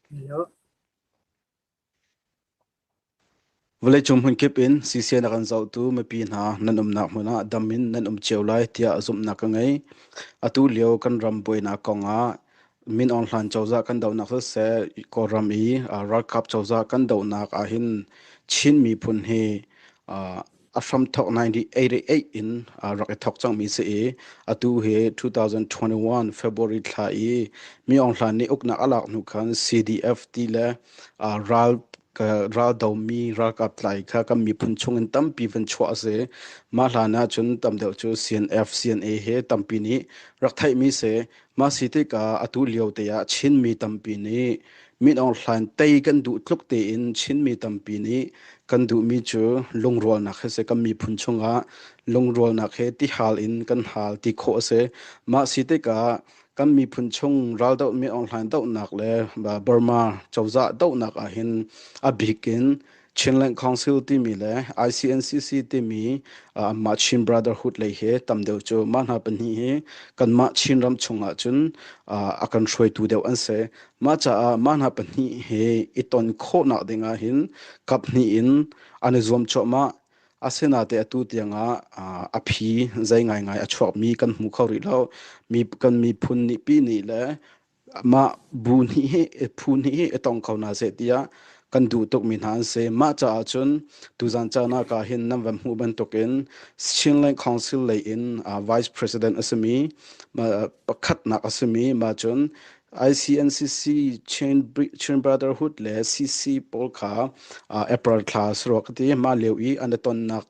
Hello. Vawleicung hmunkip in CCN a kan zohtu mipi hna nan umnak hmun ah dam in nan um cio lai tiah zumhnak ka ngei. Atu lio kan ram buainak kong ah Min Aung Hlaing cozah kan dohnak siseh, Kawlram i ralkap cozah kan dohnak ahhin Chin miphun hi a hramthawk 1988 in rak i thawk cangmi si i atu hi 2021 February thla i Min Aung Hlaing nih uknak a lak hnu khan CDF ti le ral raldomi ralkap tlai kha kan miphun chung in tampi van chuah a si. Mah hlan ah cun tam deuh cu CNF, CNA he tampi nih rak theihmi si. Mah si tikah atu lio te ah Chinmi tampi nih Min Aung Hlaing tei kan duh tluk tein Chinmi tampi nih kan duhmi cu lungrualnak hi si. Kan miphun chungah lungrualnak he tihal in kan hal ti khawh a si. Mah si tikah kan miphun chung raldoh Min Aung Hlaing dohnak le Burma cozah dohnak ahhin a bik in Chinland Council timi le ICNCC timi mah Chin Brotherhood lei he tam deuh cu mah hna pahnih hi kanmah Chinram chungah cun a kan hruaitu deuh an si. Mah caah mah hna pahnih he i ton khawhnak ding ah hin kap hnih in an i zuam cuahmah. Asinain atu tiangah a phi zei ngaingai a chuakmi kan hmu kho rih lo. Mi kan miphun nih pi nih le mah bu nih hi phu nih hi i tong kho hna seh tiah kan duh tukmi hna an si. Mah caah cun tuzan caan ah ka hin nan van hmuh bantukin Chinland Council lei in Vice President a simi pakhatnak a simi mah cun ICNCC Chin, Chin Brotherhood le CC pawl kha April thla saruk ka ti mah lio i an i tonnak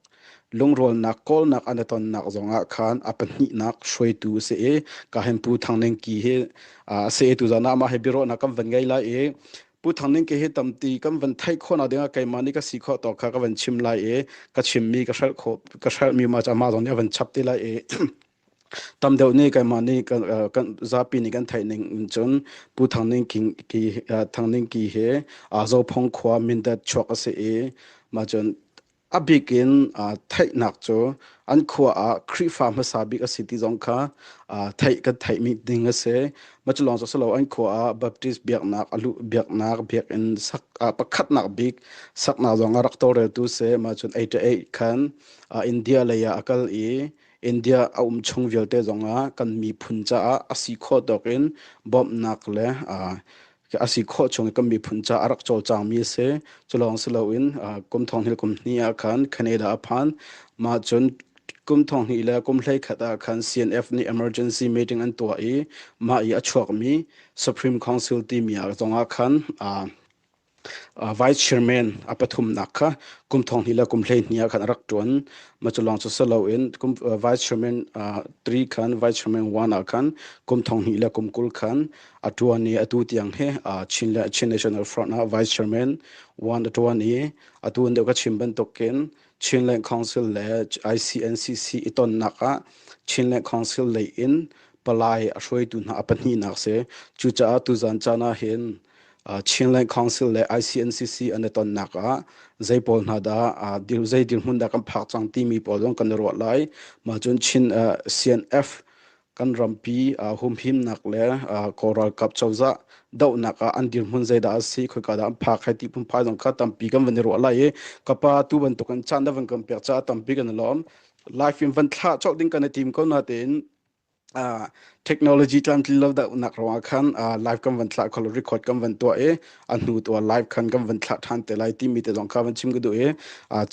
lungrualnak kawlnak an i tonnak zongah khan a pahnihnak hruaitu a si i ka hin Pu Thang Ning Ki hi a si i tuzan ah mah hi biaruahnak kan van ngei lai i Pu Thang Ning Ki hi tamti kan van theih khawhnak dingah keimah nih ka si khawh tawk kha ka van chim lai i ka chimmi ka hrelh khawh ka hrelhmi ma cu amah zong nih a van chap te lai i Tam deuh nih keimah nih kan, kan zapi nih kan theih ning in cun Pu Thang Ning King ki Thang Ning Ki hi Zophong khua Mindat chuak a si i mah cun a bik in theihnak cu an khua ah Khrihfa hmasa bik a si ti zong kha theih kan theihmi ding a si. Mah cu lawng cu si lo an khua ah Baptist biaknak a luh biaknak biakinn sak pakhatnak bik saknak zong a rak tawlreltu si. Mah cun 88 khan India lei ah a kal i India a um chung vialte zongah kan miphun caah a si khawh tawk in bawmhnak le a si khawh chung kan miphun caah a rak cawlcangmi a si. Cu lawng si loin kum thong hnih kum hnih ah khan Canada a phan. Mah cun kum thong hnih le kum 11 ah khan CNF nih emergency meeting an tuah i mah i a chuakmi Supreme Council timi ah zongah khan Vice Chairman a pathumnak kha kum thong hnih le kum 12 ah khan a rak ṭuan. Mah cu lawng cu si loin kum Vice Chairman 3 khan Vice Chairman 1 ah khan kum thong hnih le kum 20 khan a ṭuan i atu tiang hi Chin le Chin National Front ah Vice Chairman 1 a ṭuan i atu in deuh ka chim bantukin Chinland Council le ICNCC i tonnak ah Chinland Council lei in palai a hruaitu hna a pahnihnak si. Cucaah tuzan caan ah hin Chinland Council le ICNCC an i tonnak ah zei pawl hna dah zei dirhmun dah kan phak cang timi pawl zong kan i ruah lai. Mah cun Chin CNF kan rampi humhimnak le Kawl ralkap cozah dohnak ah an dirhmun zeidah a si khoika dah an phak hai ti phunphai zong kha tampi kan van i ruah lai i ka pa tu bantuk in caan na van kan pek caah tampi kan i lawm. Live in van thlah colh ding kan i tim ko natein technology tlamtlin lo deuhnak ruangah khan live kan van thlah kholo record kan van tuah i a hnu tu live khan kan van thlah ṭhan te lai timi te zong kha van chim ka duh i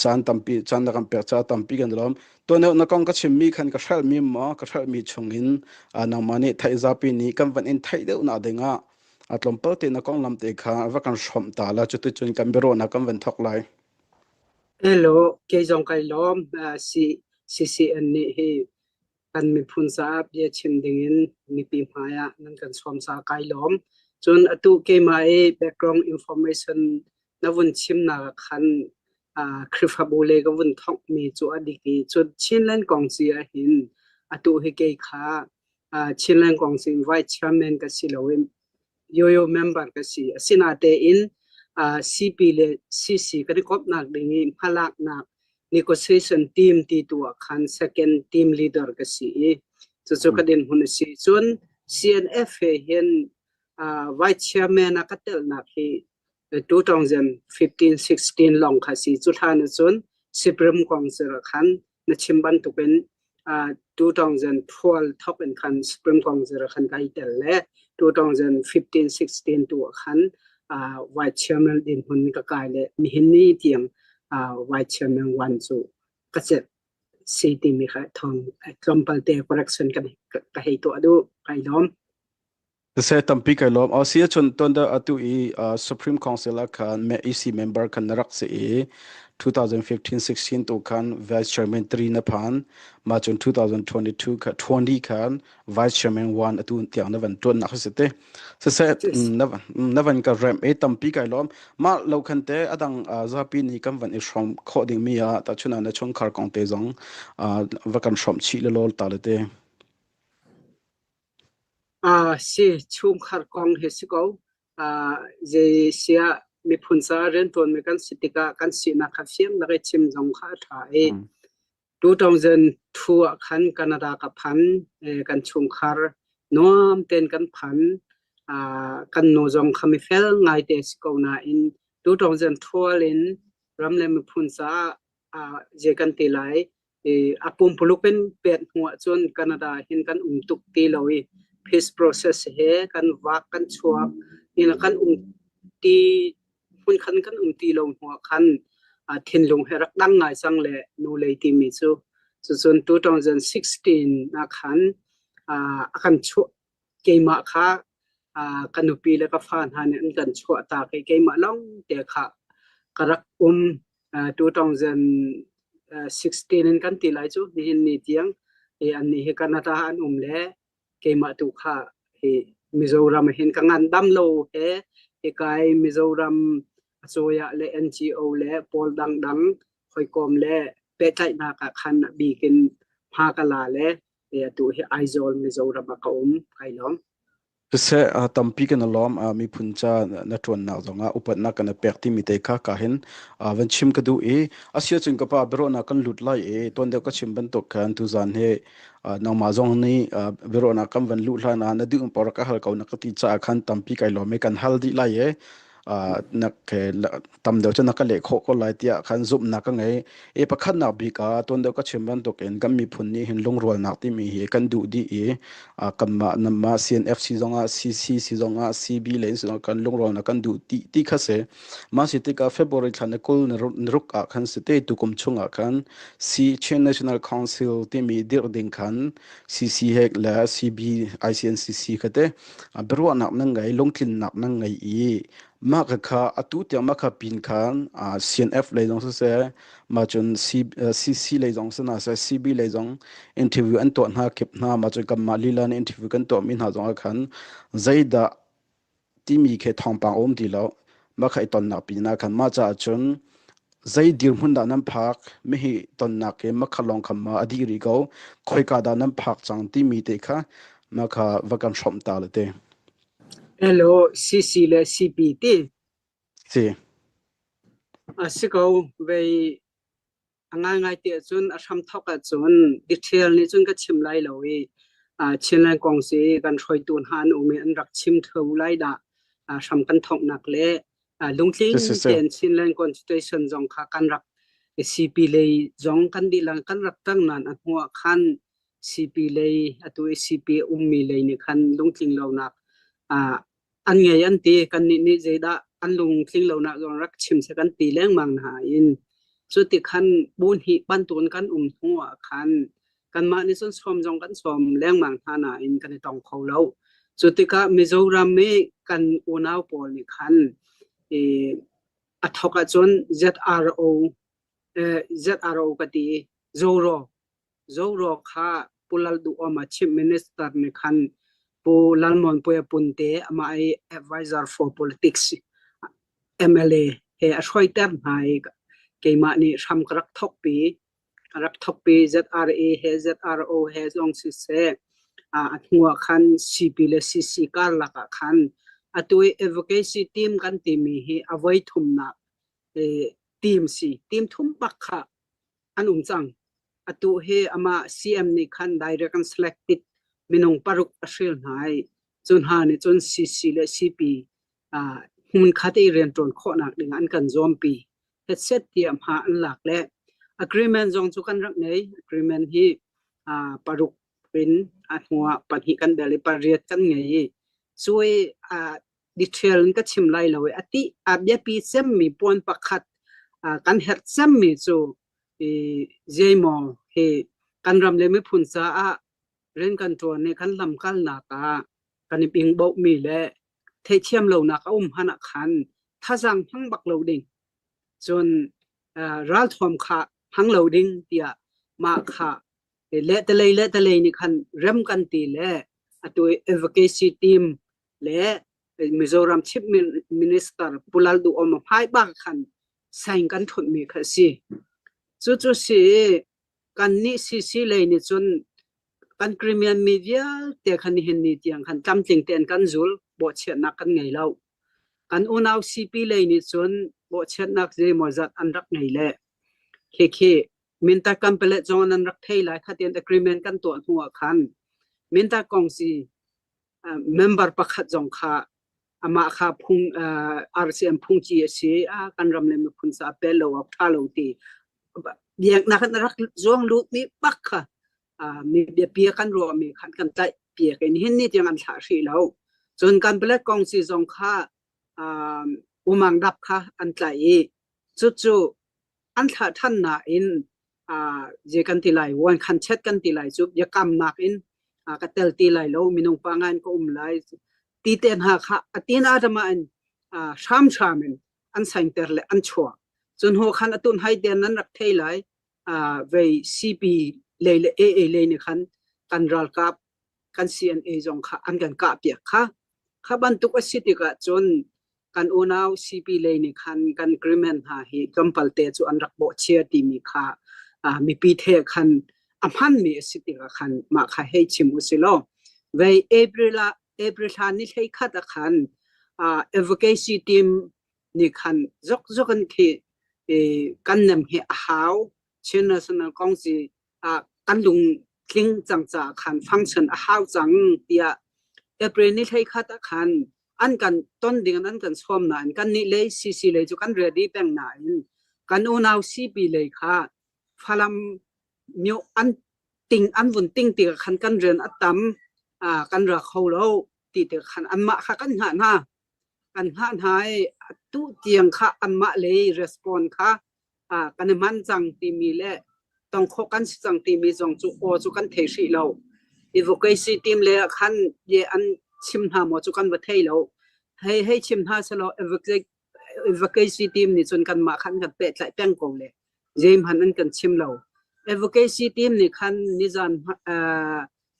caan tampi caan na kan pek caah tampi kan lawm tuan na kong ka chimmi khan ka hrelhmi maw ka hrelhmi chungin nangmah nih theih zapi nih kan van in theih deuh nak dingah a tlawmpal te na konglam te kha va kan hrawmh ta la cuticun kan biaruahnak kan van thawk lai. Hello, kei zong kai lawm. CCN nih hi Kan miphun caah biachim dingin mipi hmai ah nan kan sawm caah kai lawm. Cun atu keimah i background information na vun chimnak ah khan Khrihfabu lei ka vun thawkmi cu a dik i cun Chinland kong si ahhin atu hi kei kha Chinland kong si vice chairman ka si lo i Yoyo member ka si. Asinatein CP le CC kan i komhnak ding i hmalaknak negotiation team ti tu ah khan second team leader ka si i cucu ka dinhmun a si. Cun CNF he hin. Vice Chairman a ka telnak hi 2015-16 lawng kha si. Cu hlan ahcun Supreme Council ah khan na chim bantukin 2012 thawk in khan Supreme Council ah khan kai tel le 2015-16 tu ah khan Vice Chairman dinhmun ka kai le nihin ni tiang Vice Chairman one cu ka celh si timi kha thawng tlawmpal te correction ka hei tuah duh. Kai lawm. Siseh tampi kai lawm. A si ahcun tuan deuh atu i uh, Supreme Council ah khan me EC member khan na rak si i 2015-16 tu khan Vice Chairman 3 na phan. Ma cun 2022 kha 20 khan Vice Chairman 1 atu tiang na van tuan nak si te. Siseh na na van ka rem e tampi kai lawm. Ma lo khan te adang uh, zapi ni kan van i hrom khawh ding mi ah ta chuna na chungkhar kong te zong uh, va kan hrom chih le lol ta le te. Si, chungkhar kong hi si ko. Zei siah miphun caah rianṭuanmi kan si tikah kan sinak kha fiang lak i chim zong kha a ṭha i 2002 ah khan Canada ka phan. Kan chungkhar nuam tein kan phan. Kan nu zong kha mifel ngaite si ko nain 2012 in ram le miphun caah zei kan ti lai a pumpuluk in pet hnu ahcun Canada hin kan um tuk ti lo i peace process he kan vak kan chuak in kan um ti hmun khan kan um ti lo hnu ah khan thinlung he rak dang ngai cang le nu lei timi cu cucun 2016 ah khan a kan chuah keimah kha ka nupi le ka fa hna nih an kan chuahtak i keimah lawng te kha ka rak um. 2016 in kan ti lai cu nihin ni tiang hi annih hi Canada an um le keimah tu kha hi Mizoram hin ka ngandam lo he hikai Mizoram acoyah le NGO le pawl dangdang hawikom le pehtlaihnak ah khan a bik in hma ka la le atu hi Aizawl Mizoram ah ka um kai lawm. Siseh, tampi kan i lawm. Miphun ca na ṭuannak zongah upatnak kan i pek timi te kha ka hin van chim ka duh i a si ahcun ka pa biaruahnak kan lut lai i tuan deuh ka chim bantuk khan tuzaan hi nangmah zong nih biaruahnak kan van luh hlan ah na duh paoh rak ka hal ko na ka ti caah khan tampi kai lawm i kan hal dih lai i na ke tam deuh cu na ka leh khawh ko lai tiah khan zumhnak ka ngei. E pakhatnak bik ah tuan deuh ka chim bantuk in kan miphun nih hin lungrualnak timi hi kan duh dih i kanmah namah CNFC zongah CCC zongah CB le in zongah kan lungrualnak kan duh ti ti kha si. Mah si tikah February thla ni kul ni ruk ah khan si te tukum chungah khan C Chin National Council timi dirh ding khan CC hek le CB ICNCC kha te biaruahnak nan ngei lungtlinnak nan ngei i mah kha atu tiang mah kha pin khan CNF lei zong siseh mah cun CC lei zong si hna seh CB lei zong interview an tuah hna kip hna mah cun kanmah lila nih interview kan tuahmi hna zong ah khan zeidah timi khi thawngpang a um ti lo. Mah kha i tonnak pinah khan mah caah cun zei dirhmun dah nan phak mihi tonnak hi makha lawng kha ma a dih rih ko khoika dah nan phak cang timi te kha mah kha va kan hrawmh ta le te. Hello, CC le CP ti. Si. A si ko vei A ngaingai ti ahcun a hramthawk ahcun detail nih cun ka chim lai lo i Chinland kong si kan hruaitu hna an um i an rak chim theu lai dah. Hram kan thawknak le lungtling tein Chinland Constitution zong kha kan rak CP lei zong kan dihlak kan rak tang nain a hnu ah khan CP lei atu i CP ummi lei nih khan lungtling lonak an ngei an ti. Kannih nih zeidah an lungtling lonak zong rak chim seh kan ti lengmang hna in cu ti khan bu hnih bantukin kan um hnu ah khan kanmah nih cun sawm zong kan sawm lengmang hna nain kan i tong kho lo. Cu tikah Mizoram i kan unau pawl nih khan i a thawk ahcun ZRO ZRO ka ti Zoro Zoro kha Pu Lalduhoma Chief Minister nih khan Pu Lalmuanpuia Punte amah i Advisor for Politics MLA he a hruaiter hna i keimah nih hram ka rak thawkpi. Ka rak thawkpi ZRA he ZRO he zong siseh a hnu ah khan CP le CC karlak ah khan atu i advocacy team kan timi hi a voi thumnak team si. Team thum bak kha an um cang. Atu hi amah CM nih khan direct and selected minung paruk a hril hna i. Cu hna nih cun CC le CP hmunkhat i rianṭuan khawhnak ding an kan zuampi. Hetset tiah hma an lak le agreement zong cu kan rak ngei. Agreement hi paruk in a hnu ah pahnih kan bel i pariat kan ngei i cu i detail in ka chim lai lo i a ti a biapi cemmi puan pakhat kan herh cemmi cu i zeimaw hi kan ram le miphun caah rian kan ṭuan i kan lamkalnak ah kan i bingbohmi le theihthiam lonak a um hmanh ah khan thazaang hmang bak lo ding cun ralthuam kha hmang lo ding tiah mah kha lehtalei lehtalei nih khan rem kan ti le atu advocacy team le Mizoram Chief Minister Pu Lal Duhoma hmai bak khan sign kan thutmi kha a si. Cucu si kannih CC lei nih cun kan Crimean mi vialte kha nihin ni tiang khan tlamtling tein kan zul, bawhchiatnak kan ngei lo. Kan unau CP lei nih cun bawhchiatnak zeimawzat an rak ngei le khikhi Minta Kampalet zong nan rak thei lai kha tian agreement kan tuah hnu ah khan Minta Kongsi member pakhat zong kha amah kha phung RCM phungci a si a kan ram le miphun sa pel lo awk tha lo ti biaknak in rak zuang lut mi bak kha mi biapi kan ruah mi khan kan tlaih piak in hin ni tiang an thlah hrih lo cun kan black kong si zong kha umang dap kha an tlaih i cucu an thlah ṭhan nain zei kan ti lai wan khan chet kan ti lai cu biakamnak in ka tel ti lai lo minung pa ngai in ka um lai ti te hna kha atin adama in hramhram in an saingter le an chuah cun ho khan atun hai te nan rak thei lai vei CP lei le AA lei nih khan kan ralkap kan CNA zong kha an kan kah piak kha kha bantuk a si tikah cun kan unau CP lei nih khan kan agreement hna hi tlawmpal te cu an rak bawhchia timi kha mipi the khan a hmanmi a si tikah khan mah kha hei chim u si law vei April ah April thla ni hlei khat ah khan advocacy team nih khan zok zok in khi kan nem hi a hau Chin National Council ah kan lung tling cang caah khan function a hau cang tiah April ni hlei khat ah khan an kan ton ding in an kan sawm nain kan nih lei CC lei cu kan ready peng nain kan unau CP lei kha Falam myo an ting an vun ting ti khan kan rian a tam kan ra kho lo ti te khan anmah kha kan hngah hna kan hngah hna i atu tiang kha anmah lei respond kha kan i man cang timi le tong khawh kan si cang timi zong cu aw cu kan thei hrih lo. Advocacy team le khan ye an chim hna maw cu kan va thei lo. Hei hei chim hna selaw advocacy team nih cun kanmah khan kan pehtlaih peng ko le zeihmanh an kan chim lo. Advocacy team nih khan nizan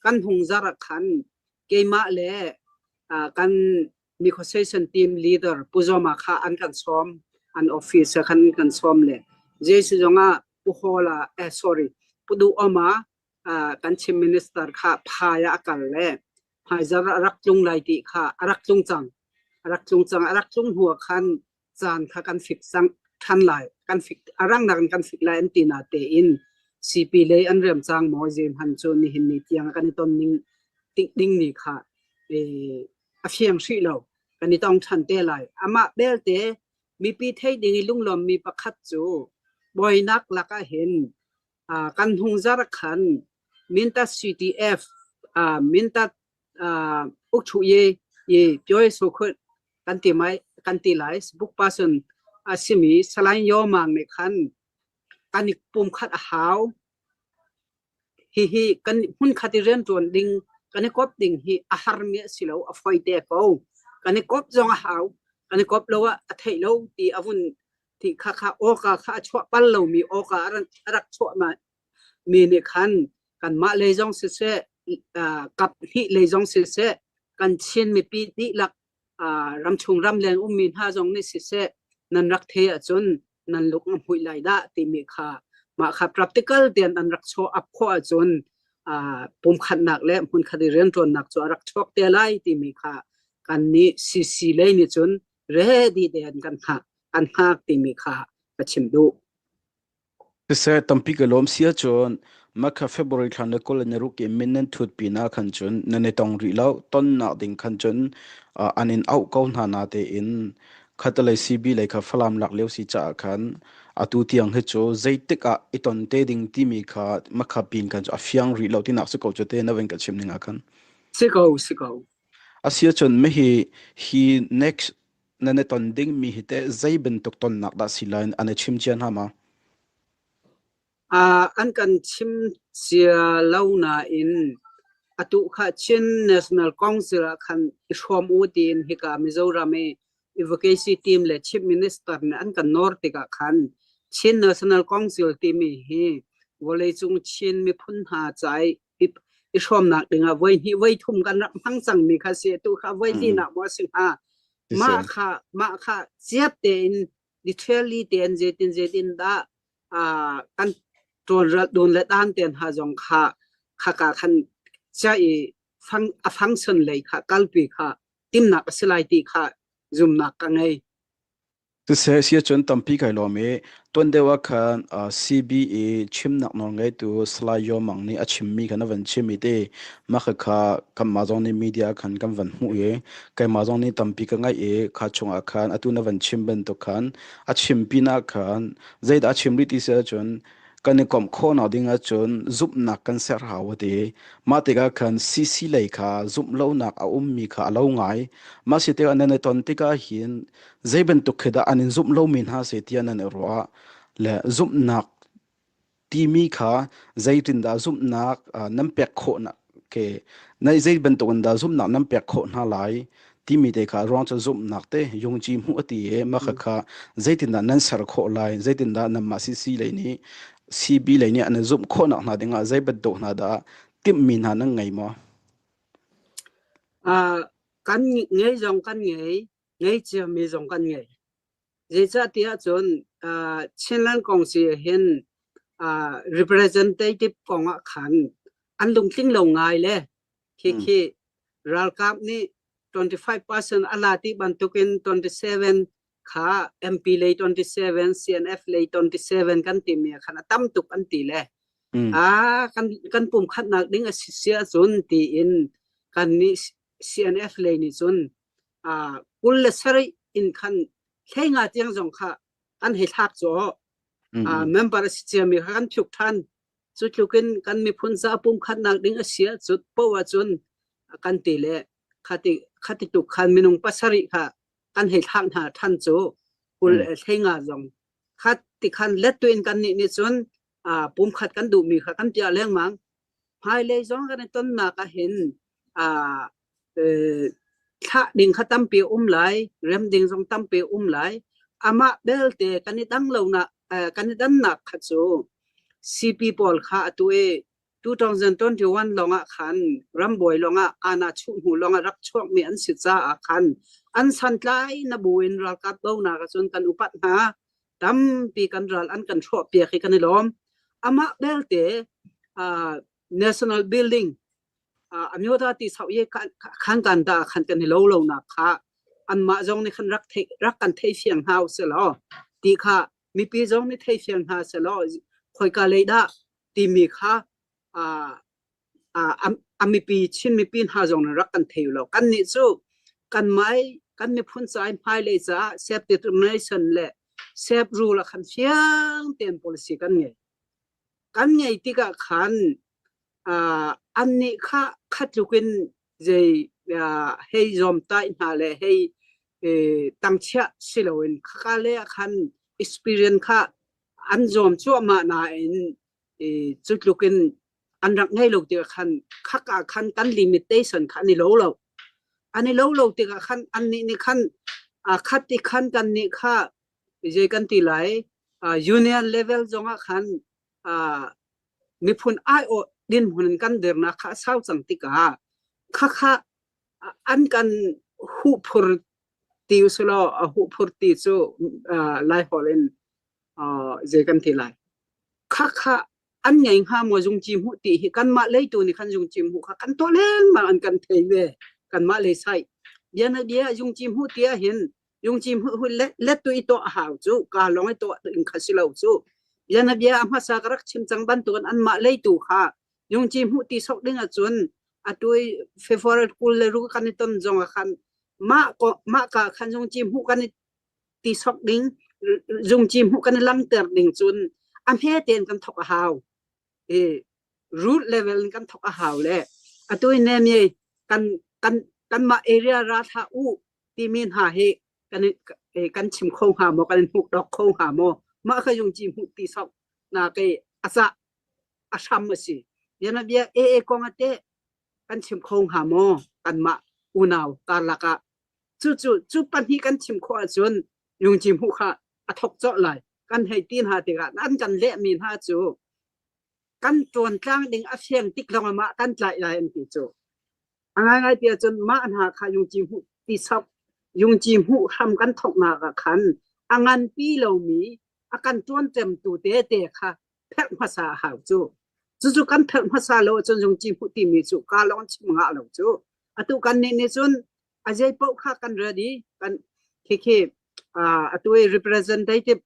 kan hung zar ah khan keimah le kan negotiation team leader Pu Zoma kha an kan sawm an office ah khan an kan sawm le Jesu zongah Pu Hawla eh sorry Pu Du Oma kan Chief Minister kha phai ah a kal le hmaizar a rak tlung lai ti kha a rak tlung cang a rak tlung cang a rak tlung hnu ah khan caan kha kan fik cang than lai kan fik a rangnak in kan fik lai an ti na tein CP lei an rem cang maw zeim han cu nihin ni tiang kan i ton ning ding ni kha a fiang hrih lo. Kan i tong ṭhan te lai. Amah belte mipi theih ding i lunglawmmi pakhat cu bawinak lakah hin kan hnungzar khan Mintat CTF Mintat ukchu ye ye pyoe so khut kan ti mai kan ti lai book person a simi Salai Yo Mang nih khan kan i pumkhat a hau Hihi kan hmunkhat i rianṭuan ding kan i kawp ding hi a harmi a si lo, a foite ko. Kan i kawp zong a hau. Kan i kawp lo ah a theih lo ti a vun ti kha kha awka kha a chuah pal lomi awka a rak chuah mi nih khan kanmah lei zong siseh, kap hnih lei zong siseh, kan Chin mipi dihlak ramchung ramleng ummi hna zong nih siseh nan rak thei ahcun nan lung a hmuih lai dah timi kha mah kha practical tein an rak chuah up khawh ahcun pumkhatnak le hmunkhat i rianṭuannak cu a rak chuak te lai timi kha kan nih CC lei nih cun ready tein kan hngak kan hngak timi kha ka chim duh. Siseh, tampi ka lawm si ahcun. Makha February thla na 26 i min nan thut pinah khan cun nan i tong rih lo. Tonnak ding khan cun an in auh ko hna na tein khatalei CB lei kha Falam lak lio si caah khan atu tiang hi cu zeitik ah i ton te ding timi kha makha pin khan cu a fiang rih lo tinak si ko cu te na van ka chim ning ah khan. Si ko, si ko. Asiahcun mihi hi next nan i ton dingmi hi teh zei bantuk tonnak dah si lai an i chim cia hna ma? An kan chim cia lo nain atu kha Chin National Council ah khan i hrawm u tiin hika Mizoram i Advocacy team le Chief Minister nih an kan nawr tikah khan Chin National Council timi hi vawleicung Chin miphun hna ca i i hrawmnak dingah voi hnih voi thum kan rak hmang cangmi kha si tu kha voi linak maw si hnga mah kha mah kha ciap tein literally tein zeitin zeitin dah kan ṭawn ral dawn le dan ten ha zong kha khaka khan cha i fang a function lei kha kalpi kha timnak a si lai ti kha zumnak ka ngei. Siseh siahcun tampi kai lawm i tuan deuh ah khan CBE chimnak nawlngeitu Salai Yaw Mang nih a chimmi kha na van chim i ti mah khakha kanmah zong nih media khan kan van hmuh i keimah zong nih tampi ka ngaih i kha chungah khan atu na van chim bantuk khan a chim pinah khan zeidah a chim rih ti si ahcun kan i komh khawhnak ding ahcun zumhnak kan ser hau a ti. Mah tikah khan CC lei kha zumh lonak a ummi kha a lo ngai. Mah si tikah nan i ton tikah hin zei bantuk khi dah an in zumh lomi hna seh tiah nan i ruah le zumhnak timi kha zeitindah zumhnak nan pek khawhnak ke na zei bantuk in dah zumhnak nan pek khawh hna lai timi te kha ruang cu zumhnak te yungci hmuh a ti i mah kha zeitindah nan ser khawh lai zeitindah nanmah CC lei nih CB lei nih an zumh khawhnak hna dingah zei bantuk hna dah timhmi hna nan ngei maw? Kan ngei zong kan ngei, ngei ciami zong kan ngei. Zeicahtiah cun Chinland kong si hin representative kong ah khan an lungtling lo ngai le khi ralkap nih 25% a la ti bantukin 27 kha MP lei 27 CNF lei 27 kan timi khan a tam tuk an ti le kan kan pum khatnak ding a si sia cun tiin kan nih CNF lei nih cun 27 in khan 15 tiang zong kha an hei thlak cu member a si ciami kha kan phuk ṭhan. Cu tlukin kan miphun ca pumkhatnak ding a si ahcun poah ahcun kan ti le khati khati tuk khan minung pasarih kha kan hei thlak hna ṭhan cu kul 15 zong khat ti khan let tu in kan nih nih cun pumkhat kan duhmi kha kan piah lengmang. Hmailei zong kan i tonnak ahhin thlah ding kha tampi a um lai, rem ding zong tampi a um lai. Amah belte kan i dang lonak kan i dannak kha cu CP pawl kha atu i 2021 lawngah khan rambawi lawngah ana chuh hnu lawngah rak chuakmi an si caah khan an santlai na buin ralkap donak ahcun kan upat hna. Tampi kan ral an kan hrawh piak i kan i lawm. Amah belte national building amyoda ti sau ye khan kan da khan kan i lo lo nak kha anmah zong nih khan rak thei rak kan thei fiang hna usih law ti kha mipi zong nih thei fiang hna seh law khoika lei dah timi kha a mipi Chin mipi hna zong nih rak kan thei lo kan nih cu kan mai kan miphun ca hmailei caah self determination le self rule a khan fiang tein policy kan ngei kan ngei tikah khan annih kha khat tluk in zei hei zawmtaih hna le hei tangchiah si loin khaka le ah khan experience kha an zawm cuahmah nain cu tluk in an rak ngei lo tikah khan khaka khan kan limitation kha an i lo lo an i lo lo tikah khan annih nih khan khat ti khan kan nih kha zei kan ti lai union level zongah khan miphun aiawh dinhmun in kan dirnak kha a sau cang tikah khakha an kan huhphur ti usulaw a huhphur ti cu Laiholh in zei kan ti lai khakha an ngei hnga maw zungci hmuh ti hi kanmah lei tu nih khan zungci hmuh kha kan tuah lengmang an kan thei ve kanmah lei sai bia na bia zungci hmuh ti ah hin zungci hmuh let tu i tuah a hau cu ka lawng i tuah in kha si lo cu. Bianabia a hmasa ka rak chim cang bantukin anmah leitu kha yungci hmuh ti sok ding ahcun atu i February 26 kan i ton zong ah khan mah ko mah ka khan yungci hmuh kan i ti sok ding zungci hmuh kan i langter ding cun a hme tein kan thok a hau. I root level in kan thok a hau le atu i ne kan kan kanmah area ra thlah u timi hna hi kan kan chim kho hnga maw kan hmuk dok kho hnga maw mah kha yung ci hmuh ti sok na ke asa a hram a si yana bia e e kong ate kan chim kho hnga maw kanmah unau karlak ah cu cu cu pahnih kan chim khawh ahcun yung ci hmuh kha a thok colh lai kan hei ti hna tikah an kan leh mi hna cu kan tuan tlang ding a fiang tik lawng mah kan tlaih lai an ti cu A ngaingai ti ahcun mah hna kha yungci hmuh ti sok yungci hmuh hram kan thawknak ah khan a nganpi lomi a kan ṭuanṭemtu tete kha pherh hmasa a hau cu. Cucu kan pherh hmasa lo ahcun yungci hmuh timi cu ka lawng chim ngah lo cu. Atu kan nih nih cun a zei paoh kha kan ready kan khikhi atu i representative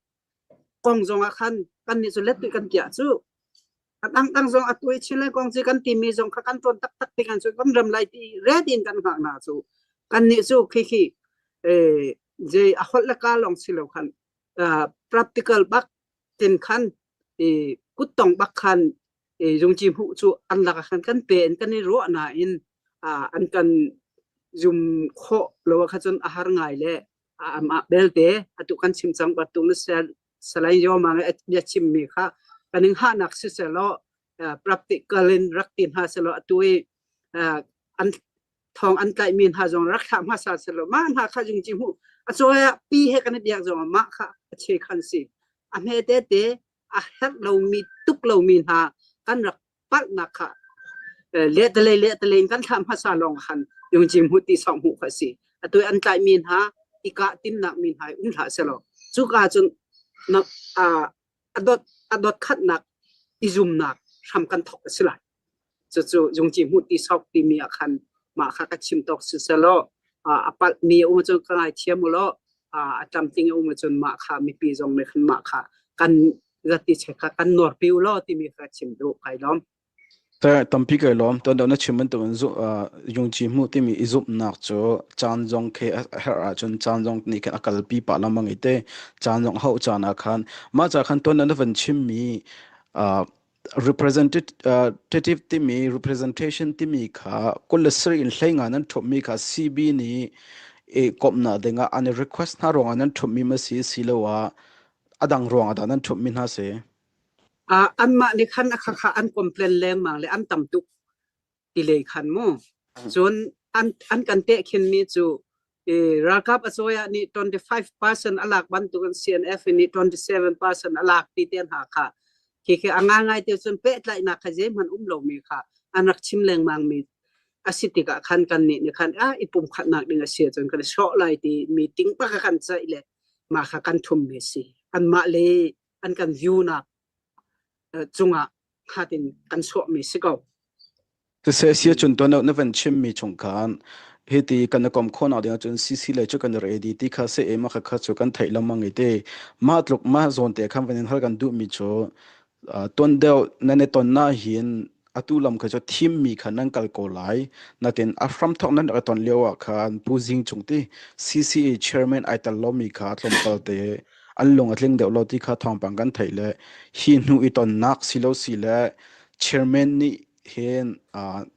kong zong ah khan kan nih cu let kan kiah cu. A dangdang zong atu i Chin le kong ci kan timi zong kha kan ṭuan taktak ti kan cu kan ram lai ti ready in kan hngak hna cu kan nih cu khi khi zei a holh le ka lawng si lo khan practical bak tin khan kuttong bak khan zungci hmuh cu an lak khan kan pe in kan i ruah nain an kan zum khawh lo kha cun a har ngai le amah belte atu kan chim cang bantuk na Salai Yoma bia chimmi kha kan in hahnak sisehlaw practical in rak ti hna selaw atu i an thong an tlaihmi hna zong rak thlah hmasa selaw mah hna kha jingci hmu a cawi ah pi he kan i biak zong mah kha a che khan si a hme tete a herh lomi tuk lomi hna kan rak palhnak kha lehtalei lehtalei in kan thlah hmasa lawng khan yungci hmu ti sawng hmuh kha si atu an tlaihmi hna i kah timnak mi hna um hlah selaw cuka cun a dot a dot khatnak i zumnak hram kan thok a si lai cucu yungci hmuh ti sok timi ah khan mah kha ka chim tawk si selaw a palh mi um cun ka ngai thiam u law a tlamtling um cun mah kha mipi zong nih khan mah kha kan zati che kha kan nawrpi u law timi kha chim duh kai lawm. Tampi kai lawm. Tuan na chim bantukin yungci hmuh timi i zumhnak cu caan zong khi a herh ahcun caan zong nih khan a kalpi pah lengmang i te caan zong hauh caan ah khan mah ca khan tuan na van chimmi representative timi representation timi kha 27 in 15 nan ṭhumhmi kha CB nih i komhnak dingah an i request hna ruangah nan ṭhumhmi ma si siloah a dang ruangah dah nan ṭhumhmi hna si? Anmah nih khan a khakha an complain lengmang le an tam tuk ti lei khan mu. Cun an an kan tehkhinmi cu ralkap acoyah nih 25% a lak bantukin CNF nih 27% a lak ti te hna kha khi khi a ngangai te cun pehtlaihnak kha zeihmanh um lomi kha an rak chim lengmang mi a si tikah khan kan nih nih khan a i pumkhatnak ding a si ahcun kan i sawh lai ti meeting bak kan ceih le mah kha kan thummi a si. Anmah le an kan view nak cungah khatin kan chuahmi si ko. Siseh sia cun tuan na van chimmi chung khan hiti kan i kom khawhnak ding ahcun CC lei cu kan i ready ti kha se ema kha kha cu kan theih lengmang i te mah tluk mah zawn te khan van in hal kan duhmi cu tuan deuh nan i ton na hin atu lam kha cu thimmi kha nan kal ko lai natin a hramthok nan rak i ton lio ah khan Pu Zing Cung ti CCA chairman ai tel lomi kha tlawmpal te an lung a tling deuh lo ti kha thawngpang kan theih le hi hnu i tonnak si lo si le chairman nih hin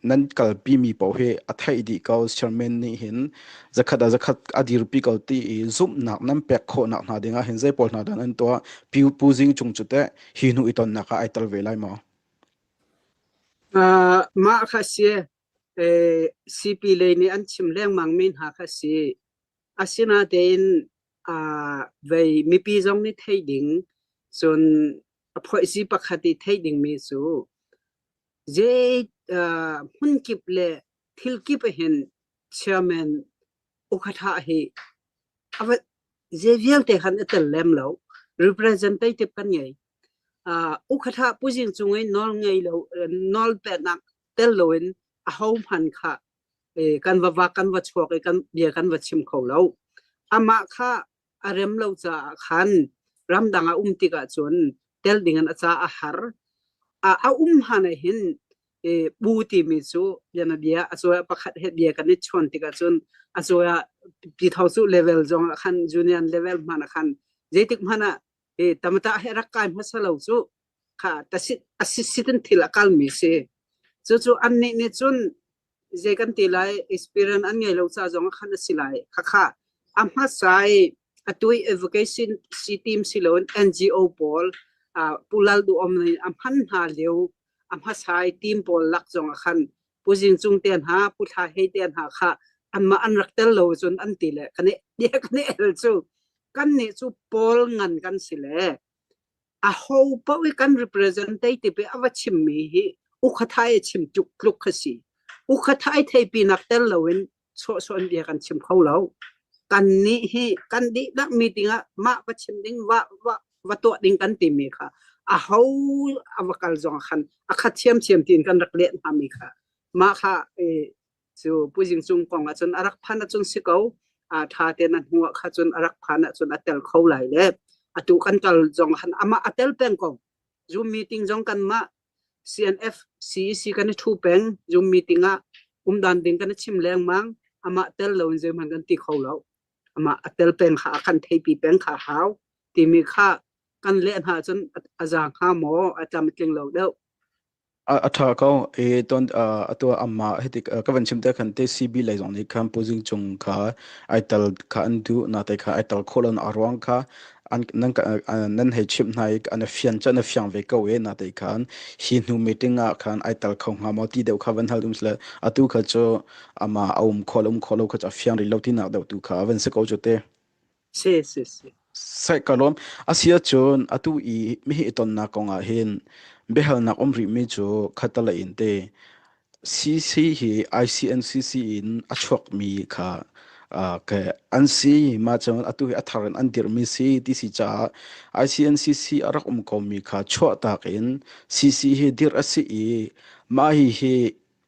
nan kalpi mi paoh hi a theih dih ko chairman nih hin zakhat ah zakhat a dirpi ko ti i zumhnak nan pek khawhnak hna dingah hin zei pawl hna dah nan tuah Pu Pu Zing Cung cu teh hi hnu i tonnak ah ai tel ve lai maw? Mah kha si CP lei nih an chim lengmang mi hna kha si. Asinain vei mipi zong nih theih ding cun a phoihsi pakhat i theih dingmi cu zei hmunkip le thil kip hin chairman ukhatha hi a va zei vialte khan a tel lem lo. Representative kan ngei. Ukhatha puzing cung i nawl ngei lo nawl peknak tel loin aho hmanh kha kan va vak kan va chuak i kan bia kan va chim kho lo. Amah kha a rem lo caah khan ramdang a um tikah cun tel ding in a ca a har. A um han ah hin bu timi cu bianabia a cawi pakhat he bia kan i chawn tikah cun a cawi ah pyitho cu level zong ah khan junior level hmanh ah khan zeitik hmanh ah tamata he rak kai hmasa lo cu kha tasit asisit in thil a kalmi si. Cucu annih nih cun zei kan ti lai experience an ngei lo ca zong ah khan a si lai. Khakha a hmasa i atu i education si team si loin NGO pawl Pu Lal Duh Om nih a hman hna lio a hmasa i team pawl lak zong ah khan Pu Zing Cung te hna Pu Thla Hei te hna kha anmah an rak tel lo cun an ti le kan i kan i el cu kan nih cu pawl ngan kan si le aho paoh i kan representative i a va chimmi hi ukhathai a chim tluk tluk kha si. Ukhathai theipinak tel loin sawhsawh in bia kan chim kho lo. Kan nih hi kan dihlak meeting ah mah va chim ding va va va tuah ding kan timi kha aho a va kal zong khan a khat thiamthiam tiin kan rak leh hna mi kha mah kha cu Pu Zing Cung kong ahcun a rak phan ahcun si ko a ṭha tein a hnu ah kha cun a rak phan ahcun a tel kho lai le atu kan kal zong han amah a tel peng ko. Zoom meeting zong kanmah CNF CEC kan i ṭhu peng. Zoom meeting ah umdan ding kan i chim lengmang. Amah tel lo in zeihmanh kan ti kho lo. Amah a tel peng kha a kan theipi peng kha hau timi kha kan leh hna cun a za hnga maw a tlam tling lo deuh. A ṭha ko. I ton atu amah hiti ka van chim te khan te CB lei zong nih khan Pu Zing Cung kha ai tel kha an duh nate kha ai tel khawh lo a ruang kha an nan nan hei chimh hna i an fian cu an fiang ve ko e nate khan hi hnu meeting ah khan ai tel kho hnga maw ti deuh kha van hal um sile atu kha cu amah a um khawh um khawh lo kha cu a fiang rih lo tinak deuh tu kha van si ko cu te. Si si si. Sai ka lawm. Asi ahcun atu i mihi i tonnak kong ah hin biahalnak um rihmi cu khattalei in te CC hi ICNCC in a chuakmi kha uh, ke an si ma cun atu hi a thar in an dirhmi si ti si caah ICNCC a rak um komi kha chuahtak in CC hi dirh a si i mah hi hi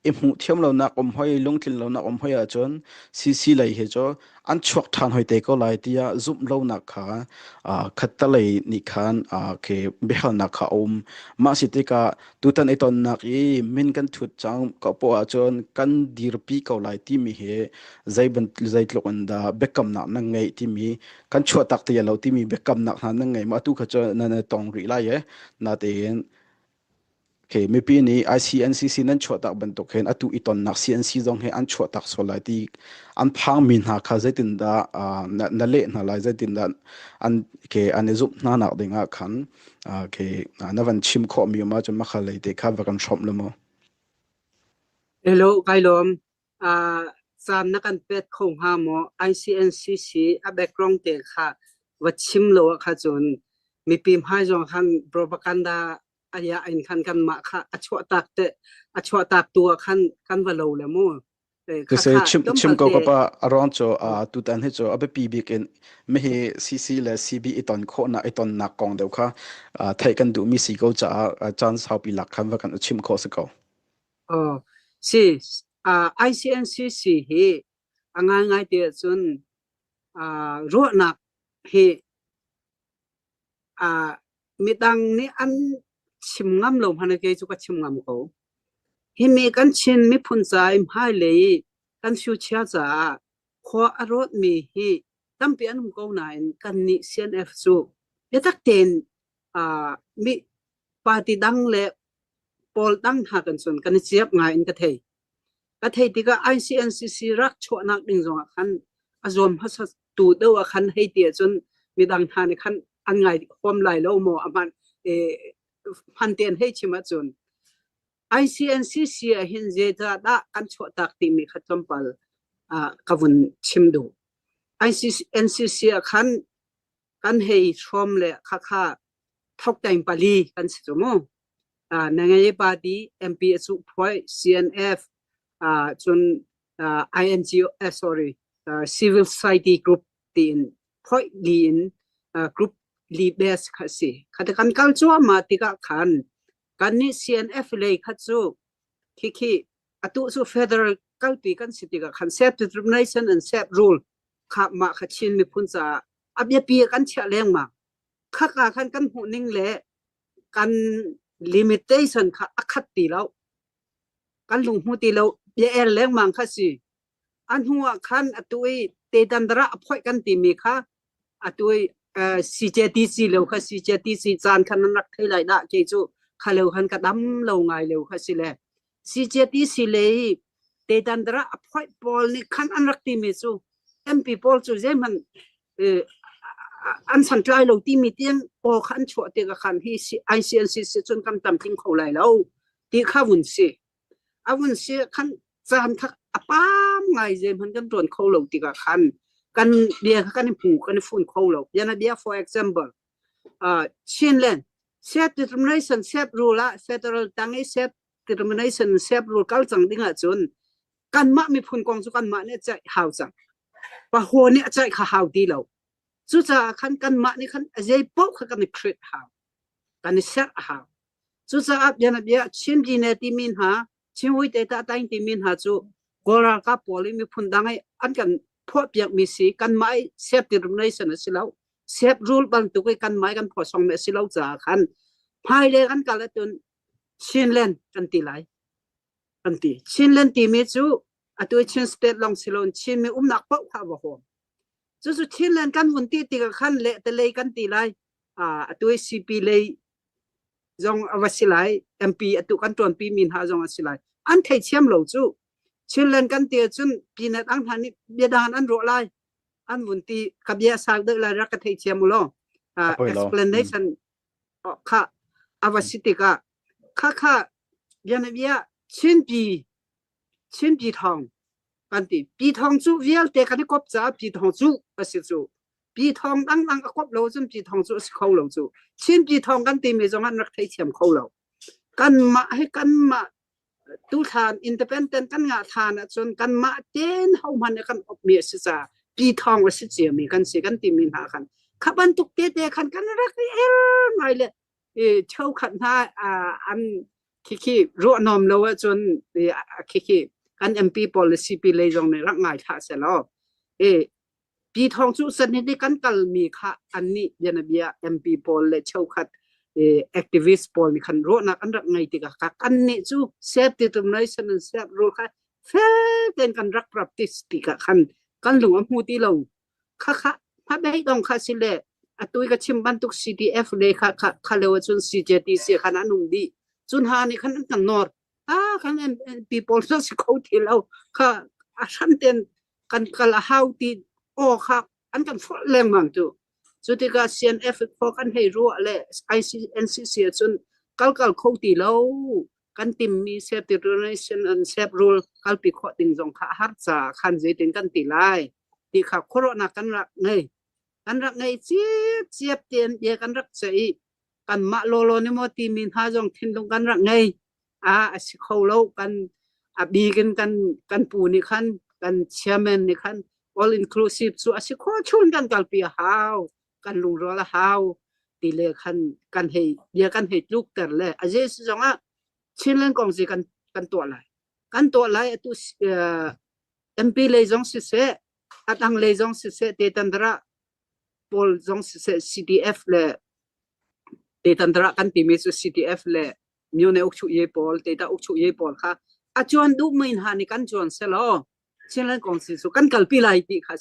i hmuh thiam lonak um hoi lungtlin lonak um hoi ahcun CC lei hi cu an chuak ṭhan hoi te ko lai tiah zumh lonak kha khattalei nih khan khi biahalnak kha a um. Mah si tikah tutan i tonnak i min kan thut cang ko poah ahcun kan dirpi ko lai timi hi zei zeitluk in dah biakamnak nan ngeih timi kan chuahtak ti lo timi biakamnak hna nan ngei ma atu kha cu nan i tong rih lai e natein Okay, mipi nih ICNCC nan chuahtak bantuk hin atu i tonnak CNC zong hi an chuahtak sual lai ti an phangmi hna kha zeitindah uh, na, na leh hna lai zeitindah an ke an i zumh hna nak ding ah khan uh, ke na van chim khawh mi um ahcun makha lei te kha va kan hrawmh le mu. Hello, kai lawm. Uh, caan na kan pet kho hnga maw? ICNCC a background te kha va chim lo ah kha cun mipi hmai zong khan propaganda aya in khan kan mah kha a chuahtak te a chuahtak tu ah khan kan va lo le mu. Kase chim chim ko kapa around cho a tutan hi cho a biapi bik in mi hi CC le CB i ton khawhnak i tonnak kong deuh kha theih kan duhmi si ko caah caan saupi lak khan va kan chim khawh si ko. Oh, si ICNCC hi a ngaingai ti ahcun ruahnak hi midang nih an chim ngam lo hmanh kei cu ka chim ngam ko. Himi kan Chin miphun ca i hmailei i kan future caah khua a rawtmi hi tampi an um ko nain kannih CNF cu biatak tein mi party dang le pawl dang hna kan cun kan i ciap ngai in ka thei. Ka thei tikah ICNCC rak chuahnak ding zongah khan a zuam hmasa tu deuh ah khan hei ti ahcun midang hna nih khan an ngai huam lai lo maw a hman hman tein hei chim ahcun ICNCC ah hin zeicah dah kan chuahtak timi kha tlawmpal ka vun chim duh. ICNCC ah khan kan hei hrawm le khakha thoktaing pali kan si cu mu. Nangei party MP a cuh phuai CNF cun INGO sorry civil society group tiin phoih li in group li best kha si. Kha kan kal cuahmah tikah khan kan nih CNF lei kha cu khikhi atu cu federal kalpi kan si tikah khan self determination and self rule kha mah kha Chin miphun caah a biapi kan chiah lengmang. Khaka khan kan hmuh ning le Kan limitation kha a khat ti lo. Kan lung hmu ti lo. Bia el lengmang kha si. A hnu ah khan atu i te-dandara a phoih kan timi kha atu i CJTC lo kha CJTC caan khan nan rak thei lai dah kei cu kha lio khan ka dam lo ngai lio kha si le CJTC le i te-dandara a phoih pawl nih khan an rak timi cu MP pawl cu zeihmanh an santlai lo timi tiang aw kha an chuah tikah khan hi ICNCC cun kan tamtling kho lai lo ti kha vun si. A vun si khan caan kha a pam ngai zeihmanh kan ṭuan kho lo tikah khan kan bia kha kan i hmu kan i fun kho lo. Bianabia for example, uh, Chinland self determination self rule ah federal tang i self determination self rule kal cang ding ahcun kanmah miphun kong cu kanmah nih a ceih hau cang. Paho nih a ceih kha hau ti lo. Cucaah khan kanmah nih khan a zei paoh kha kan i create hau. Kan i serh a hau. Cucaah bianabia Chin Pyine timi hna, Chinwui Tetatain timi hna cu Kawl ralkap pawl i miphun dang i an kan phuahpiakmi si kanmah i self determination a si lo. Self rule bantuk i kanmah i kan phuahsongmi a si lo caah khan hmailei kan kal ahcun Chinland kan ti lai kan ti. Chinland timi cu atu i Chin state lawng si loin Chinmi umnak paoh kha a va huam. Cucu Chinland kan vun ti tikah khan le telei kan ti lai. Atu i CP lei zong a va si lai MP atu kan ṭuanpi mi hna zong a si lai an theithiam lo cu Chinland kan ti ahcun Pyinat ang hna nih biadang an ruah lai an vun ti ka bia sak deuh lai rak ka theithiam u law explanation kha a va si tikah kha kha bianabia Chinpi Chinpi thawng kan ti pi thawng cu vialte kan i kop caah pi thawng cu a si cu pi thawng dangdang a kop lo cun pi thawng cu a si kho lo cu Chin pi thawng kan timi zong an rak theithiam kho lo kanmah hi kanmah tuthlan independent kan ngah thlan ahcun kanmah ten hohmanh kan opmi a si ca pi thawng a si ciami kan si kan timi hna khan kha bantuk tete khan kan rak i el ngai le cheukhat hna an khikhi ruahnom lo ahcun khikhi kan MP pawl le CP lei zong nih rak ngai thlah selaw e pi thawng cu san hi kan kalmi kha an nih bianabia MP pawl le cheukhat activist pawl nih khan ruahnak an rak ngei tikah kan nih cu self determination and self rule kha fel tein kan rak practice tikah khan kan lung a hmu ti lo Khakha hmabeidong kha si le atu i ka chim bantuk CDF le kha kha kha leo ahcun CJTC khan an um dih. Cun ha nih khan an kan nawr. Ah kan MP pawl cu si kho ti lo. Kha a hram ten kan kal a hau ti aw kha an kan forh lengmang tu. Cu tikah CNF khua kan hei ruah le ICNCC ahcun kal kal kho ti lo. Kan timmi self determination and self rule kalpi khawh ding zong kha a har caah khan zeitin kan ti lai. Ti kha khuaruahnak kan rak ngei. Kan rak ngei ciapciap tein bia kan rak ceih i kanmah lawlaw nih maw timi hna zong thinlung kan rak ngei. A a si kho lo kan a bik in kan kan pu nih khan kan chairman nih khan all inclusive cu a si kho chun kan kalpi a hau kan lungrual a hau ti le khan kan hei bia kan hei tlukter le a je si zong ah Chinland kong zi kan kan tuah lai kan tuah lai atu uh, MP lei zong siseh, a dang lei zong siseh, Tetandara pawl zong siseh, CDF le Tetandara kan timi cu CDF le Myone Ukchu Ye pawl, Teta Ukchu Ye pawl kha a chuan duh mi hna nih kan chuan selaw Chinland Council cu kan kalpi lai ti kha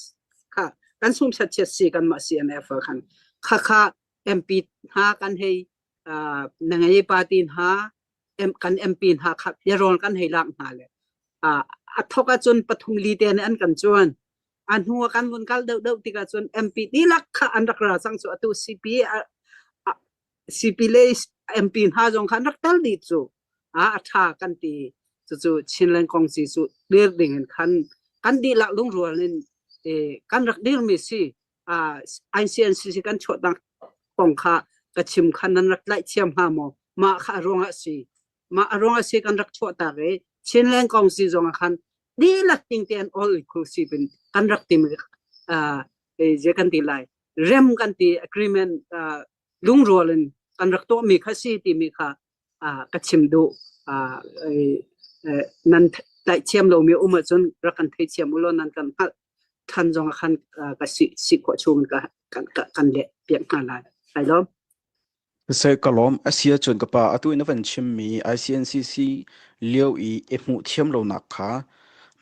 kha kan sum chat chiat si kan mah CNF khan kha kha MP hna kan hei uh, nangei party hna kan MP hna kha biarawl kan hei lak hna le a thok ahcun pathum li te nih an kan cuan a hnu ah kan vun kal deuh deuh tikah cun MP dihlak kha an rak ra cang cu atu CP CP le MP hna zong kha an rak tel dih cu a a tha kan ti cucu Chinland kongsi cu dir ding in khan kan dihlak lungrual in kan rak dirmi si ICNCC kan chuahnak kong kha ka chim kha nan rak tlaih thiam hnga maw? Mah kha a ruang ah si. Mah a ruang ah si kan rak chuahtak i Chinland Council zong ah khan dihlak ting tein all inclusive in kan rak tim je kan ti lai rem kan ti agreement lungrual in kan rak tuahmi kha si timi kha ka chim duh. Nan tlaih lomi um ahcun rak kan theithiam u law nan kan hngalh ṭhan zong ah khan ka si si khawh chung ka kan kan leh piak hna lai. Ai lawm. Siseh ka lawm. A si ahcun ka pa, atu in na van chimmi ICNCC lio i i hmuh thiam lonak kha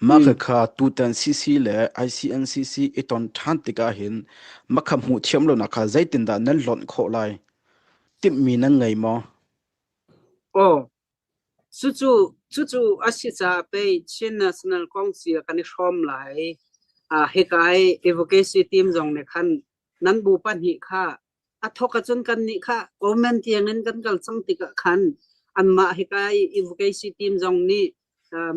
mah khakha tutan CC le ICNCC i ton ṭhan tikah hin mah kha hmuh thiam lonak kha zeitindah nan lonh khawh lai? Timhmi nan ngei maw? Aw, cucu cucu a si caah pei Chin National Council kan i hrawm lai. Ah, hika i advocacy team zong nih khan nan bu pahnih kha a thawk ahcun kannih kha comment tiangin kan kal cang tikah khan anmah hika i advocacy team zong nih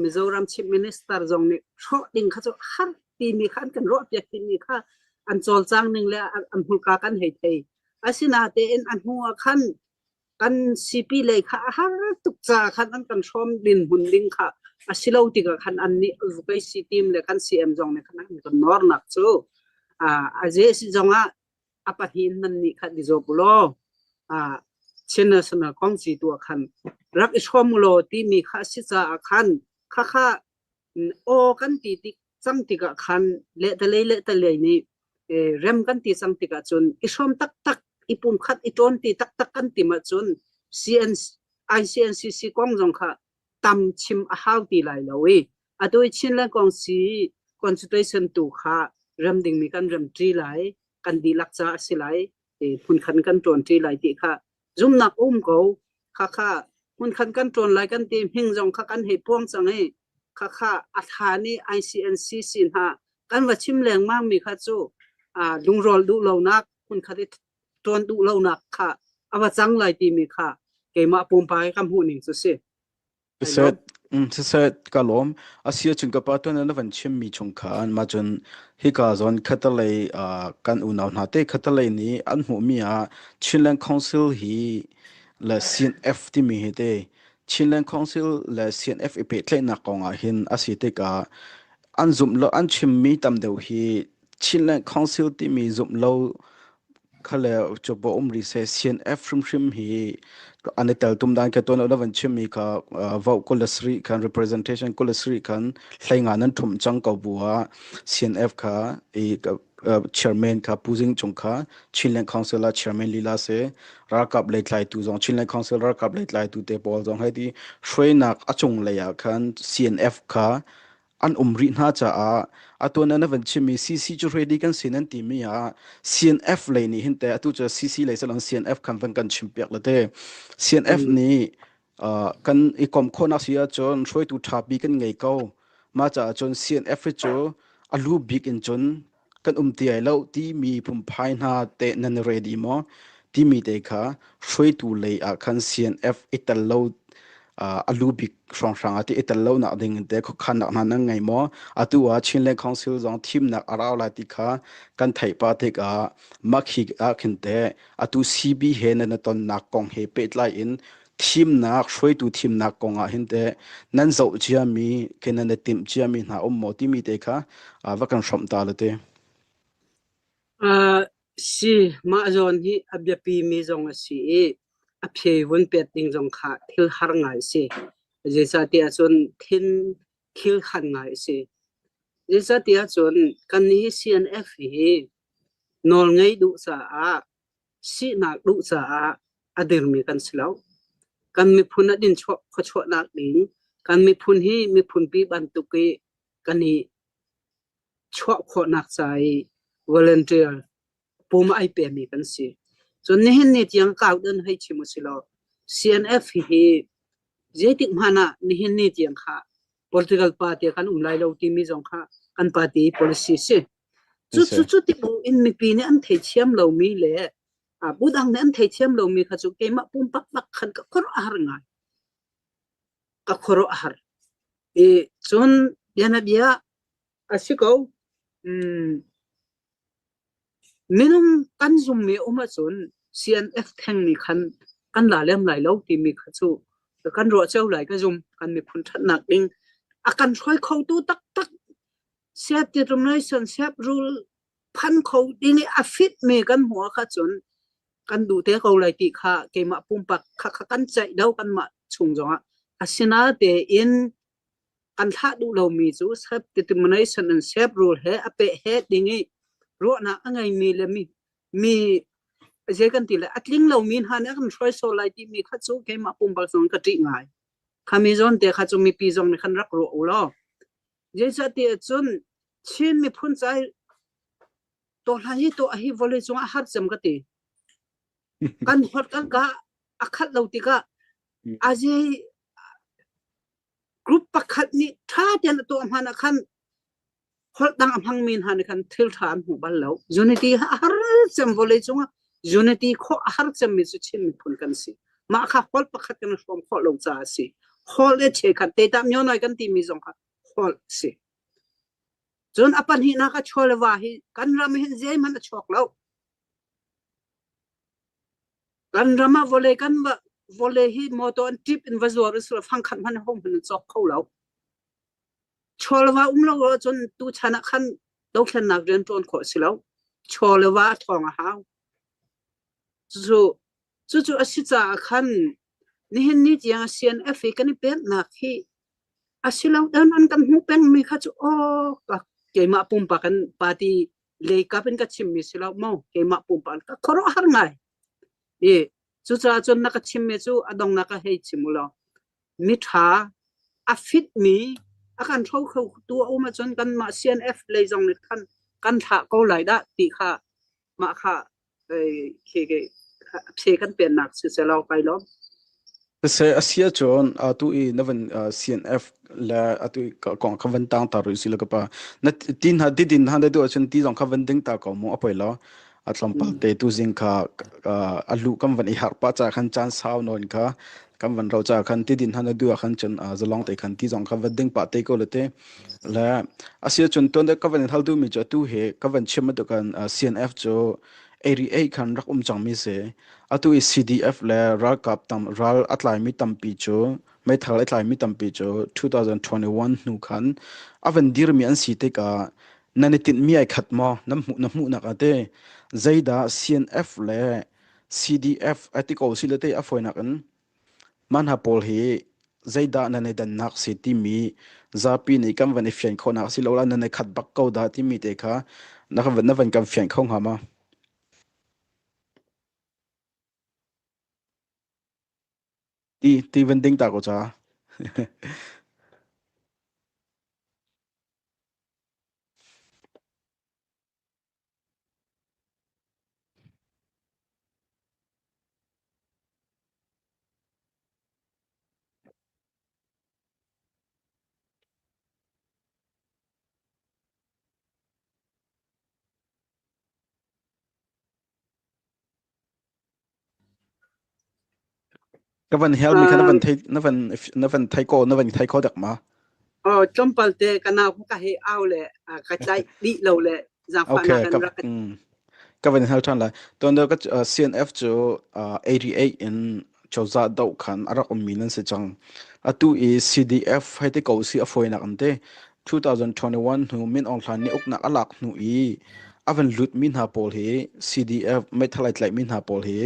Mizoram Chief Minister zong nih hrawh ding kha cu har timi kha an kan ruahpiak timi kha an cawlcang ning le an hmurka kan hei thei. Asinatein a hnu ah khan kan CP lei kha a har tuk ca khan an kan hrawm din hmun ding kha a si lo tikah khan an nih advocacy team le kan CM zong nih khan an kan nawrnak cu a je si zongah a pahnih nan nih kha dizawp ulaw Chin National Council tu ah khan rak i hrawm ulaw timi kha a si caah khan khakha aw kan ti tik cang tikah khan lehtalei lehtalei nih rem kan ti cang tikah cun i hrawm taktak i pumkhat i ṭawn ti taktak kan tim ahcun CN ICNCC kong zong kha tam chim a hau ti lai lo i atu i Chinland kong si constitution tu kha rem dingmi kan rem ṭi lai kan dihlak ca a si lai phunkhan kan ṭuan ṭi lai ti kha zumnak um ko kha kha hmunkhan kan ṭuan lai kan ti hming zong kha kan hei puang cang i kha kha a thla nih ICNCC hna kan va chim lengmang mi kha cu lungrual duh lonak hmunkhat i ṭuan duh lonak kha a va cang lai timi kha keimah pumpak i ka hmuh ning cu si. Siseh, siseh ka lawm. A si ahcun ka pa tuan na van chimmi chung khan mah cun hika zawn khatalei kan unau hna te khatalei nih an hmuhmi ah Chinland Council hi le CNF timi hi te Chinland Council le CNF i pehtlaihnak kong ah hin a si tikah an zumh lo an chimmi tam deuh hi Chinland Council timi zumh lo Khale cu bo um rih seh CNF hrimhrim hi an i teltum dan ke tuan na van chimmi kha vote 27 khan representation 27 khan hleinga nan thum cang ko bu ah CNF kha i chairman kha Pu Zing Cung kha Chinland Council ah chairman lila se ralkap lei tlaitu zong Chinland Council ralkap lei tlaitu te pawl zong hei ti hruainak a cung lei ah khan CNF kha an um rih hna caah atu na van chimmi CC cu ready kan si nan timi ah CNF lei nih hin te atu cu CC lei salon CNF khan van kan chim piak le te CNF nih kan i kom khawhnak si ahcun hruaitu ṭha bi kan ngei ko mah caah cun CNF hi cu a lu bik in cun kan um ti ai lo timi phungphai hna te nan ready maw timi te kha hruaitu lei ah khan CNF i tel lo a lu bik hrawnghrang ah ti i tel lo nak ding in te khuakhannak hna nan ngei maw atu ah Chinland Council zong thimnak a rau lai ti kha kan theih pa tikah makhi ah khin te atu CB he nan tonnak kong he pehtlai in thimnak hruaitu thimnak kong ah hin teh nan zoh ciami khi nan i timh ciami hna um maw timi te kha va kan hrawmh ta le te. Uh, si mah zawn hi a biapi mi zong a si i a phe vun pet ding zong kha thil har ngai si. Zeicahtiah cun thin thil khan ngai si. Zeicahtiah cun kan hi CNF hi nawl ngei duh caah sinak duh caah a dirmi kan si lo. Kan miphun a din chuah khuachuahnak ding kan miphun hi miphunpi bantuk i kan i chuah khawhnak ca i volunteer pum ai pemi kan si. Cun nihin ni tiang kau dan hei chim u si law CNF hi zeitik hmanh ah nihin ni tiang kha political party kan um lai lo timi zong kha kan party policy si. Cu cu cu ti bu in mipi nih an theithiam lomi le bu dang nih an theithiam lomi kha cu keimah pumpak bak khan ka khuaruah a har ngai. Ka khuaruah a har. I cun bianabia a si ko. Mm, minung kan zummi um ahcun CNF theng nih khan kan la lem lai lo timi kha cu kan ruah cio lai ka zum. Kan miphun ṭhatnak ding a kan hruai khotu taktak Self determination, self rule phan kho ding i a fit mi kan hmuh ah kha cun kan duh te ko lai ti kha keimah pumpak kha kha kan ceih do kanmah chung zongah asinatein kan thlah duh lomi cu self determination and self rule he a peh he ding i ruahnak a ngeimi le mi mi. Zei kan ti le a tling lomi hna nih a kan hruai sawh lai timi kha cu keimah pumpak zong ka ṭih ngai. Khami zawn te kha cu mipi zong nih khan rak ruah u law. Zeicahtiah cun Chin miphun ca tuahhlan hi tuah hi vawlei cungah har cem ka ti. Kan holh kan ka a khat lo tikah aze group pakhat nih ṭha tein a tuah hmanh ah khan holh dang a hmangmi hna nih khan thil ṭha an hmu bal lo. Unity a har cem vawlei cungah unity khawh a har cemmi cu Chin miphun kan si. Mah kha holh pakhat kan hrawm khawh lo caah a si. Holh le chekhat te tah myo kan timi zong kha holh a si. Cun a pahnihnak a chaw le va hi kan ram hin zeihmanh a chuak lo. Kan ram ah vawlei kan va vawlei hi motor an trip in va zuar usila fangkhat hmanh hong hmanh an cawk kho lo. Chaw le va um lo ahcun tuchan ah khan dothlennak rian ṭuan khawh a si lo. Chaw le va a ṭhawng a hau. Cucu cucu a si caah khan nihin ni tiang CNF i kan i peknak hi a si lo dan an kan hmuh pengmi kha cu aw ka keimah pumpak in party lei kap in ka chimmi si lo maw keimah pumpak ka khuaruahhar ngai. I cucaah cun na ka chimmi cu a dongnak ah hei chim u law miṭha a fitmi a kan hro kho tu a um ahcun kanmah CNF lei zong nih khan kan thlah ko lai dah ti kha mah kha khi phe kan pennak si selaw kai lawm. Siseh a si ahcun atu i na van CNF le atu i kong kha van tang ta rih si le ka pa na ti hna ti din hna deuh ahcun ti zong kha van ding ta ko mu a poi lo a tlawmpal te tu zing kha a lu kan van i harh pah ca khan caan sau nawn kha kan van ro ca khan ti din hna na duh ah khan cun zalong te khan ti zong kha van ding pah te ko le te le a si ahcun tuan deuh ka van in hal duhmi cu atu hi ka van chim bantuk kan CNF cu eri ei khan rak um cangmi si atu i CDF le ralkap tam ral a tlaimi tampi cu meithal a tlaimi tampi cu 2021 hnu khan a van dirmi an si tikah nan i tinhmi ai khat maw nan hmuh na hmuhnak ah te zeidah CNF le CDF a ti ko si le te a fawinak in mah hna pawl hi zeidah nan i dannak si timi zapi nih kan van i fian khawhnak si lo la nan i khat bak ko dah timi te kha na van na van kan fian kho hnga ma? Ti ti van ding ta ko cha. Ka van hel mi kha na van thei na van na van thei ko na van thei kho dak ma? Oh, tlawmpal te ka nau ka he au le ka tlaih dih lo le Okay, zaangfahnak in ka rak mm, ka van hal ṭhan lai. Tuan deuh ka CNF cu 88 in cozah doh khan a rak ummi nan si cang. Atu i CDF hei ti ko si a fawinak an ti. 2021 hnu Min Aung Hlaing nih uknak a lak hnu i a van lutmi hna pawl hi CDF meithal ai tlaihmi hna pawl hi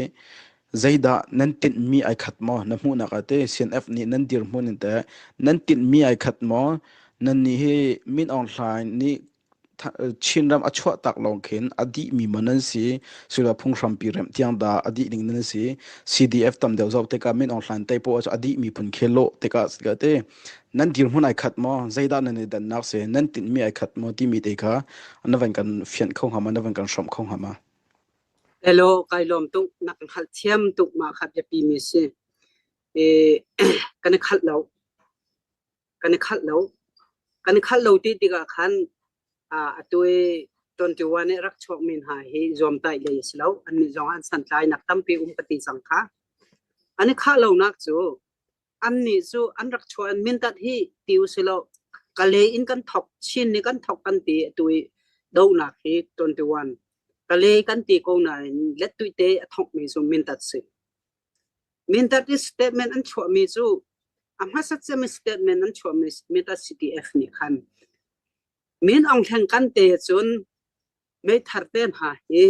zeidah nan tinhmi ai khat maw? Na hmuhnak ah teh CNF nih nan dirhmun in teh nan tinhmi ai khat maw? Nan nih hi Min Aung Hlaing nih Chinram a chuah tak lawng khin a dihmi maw nan si sila phunghrampi remh tiang dah a dih ding nan si CDF tam deuh zoh tikah Min Aung Hlaing tei poah cu a dihmi phun khi lawh tikah te nan dirhmun ai khat maw zeidah nan i dannak si nan tinhmi ai khat maw timi te kha na van kan fianh kho hnga ma na van kan hrawmh kho hnga ma Hello, kai lawm tuk na kan hngalh thiam tuk ma kha biapi mi si. E, kan i khalh lo. Kan i khalh lo. Kan i khalh lo ti tikah khan atu i 21 i rak chuakmi hna hi zuamtaih lei a si lo. Annih zong an santlainak tampi um ka ti cang kha. An i khah lonak cu annih cu an rak chuah in mintat hi ti usilaw Kalay in kan thok Chin nih kan thok kan ti atu i dohnak hi 21 Kalay kan ti ko nain lettuite a thokmi cu mintat si. Mintat i statement an chuahmi cu a hmasat cem statement an chuahmi mintat CTF nih khan Min Aung Hlaing kan te cun meithar te hna hi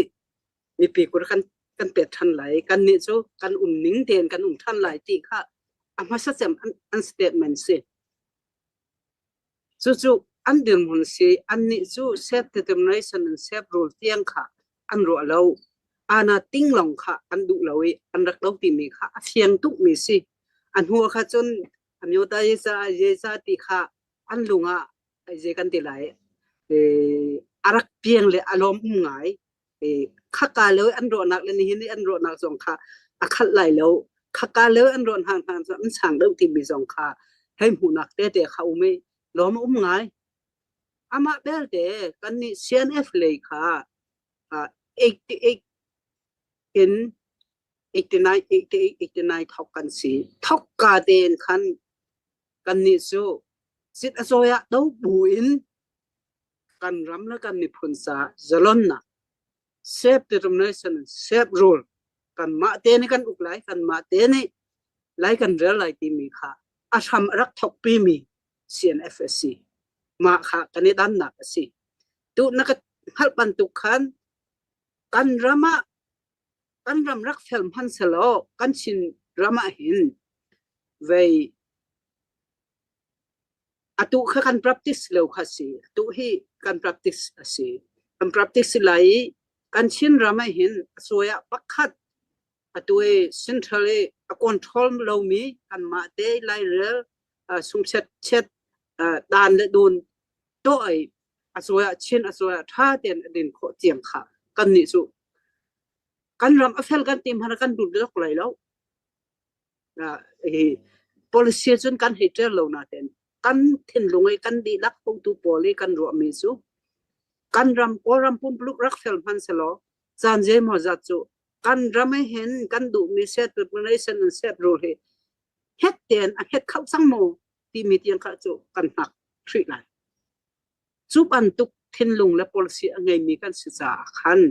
mipi kur kan kan pek ṭhan lai kannih cu kan um ning tein kan um ṭhan lai ti kha a hmasa cem an, an statement si cucu an dirhmun si annih cu self determination and self rule tiang kha an ruah lo. Ana ting lawng kha an duh lo i an rak lo timi kha a fiang tukmi si. A hnu kha cun amyota yesa yesa ti kha an lung ah zei kan ti lai a rak piang le a lawm um ngai. Khaka lo an ruahnak le nihin i an ruahnak zong kha a khalh lai lo. Khaka lo an ruah hna hna cu an sang deuh timi zong kha hei hmuhnak tete kha um i lawm a um ngai. Amah belte kannih CNF lei kha 88 in 89 88 89 thok kan si. Thok ka tein khan kannih cu sit a cawi ah do bu in kan ram le kan miphun ca zalonnak self determination self rule kanmah te nih kan uk lai kanmah te nih lai kan rel lai timi kha a hram a rak thokpi mi CNF a si. Mah kha kan i dannak a si. Tu na ka hngalh bantuk khan kan ram ah kan ram rak fel hmanh selaw kan Chin ram ah hin vei atu kha kan practice lo kha si. Atu hi kan practice a si. Kan practice lai i kan Chin ram ah hin a suai ah pakhat atu i central i a control lomi kanmah te lairel sungchet chet dan le dun tuah i a suai ah Chin a suai ah ṭha tein a din khawh tiang kha kannih cu kan ram a fel kan ti hmanh kan dut lok lai lo. Hi policy cun kan hei ṭer lo natein kan thinlung i kan dihlak hotu pawl i kan ruahmi cu kan ram Kawlram pumpuluk rak fel hmanh selaw caan zeimaw zat cu kan ram i hin kan duhmi self determination and self rule hi het tein a het kho cang maw timi tiang kha cu kan hngak hrih lai. Cu bantuk thinlung le policy a ngeimi kan si caah khan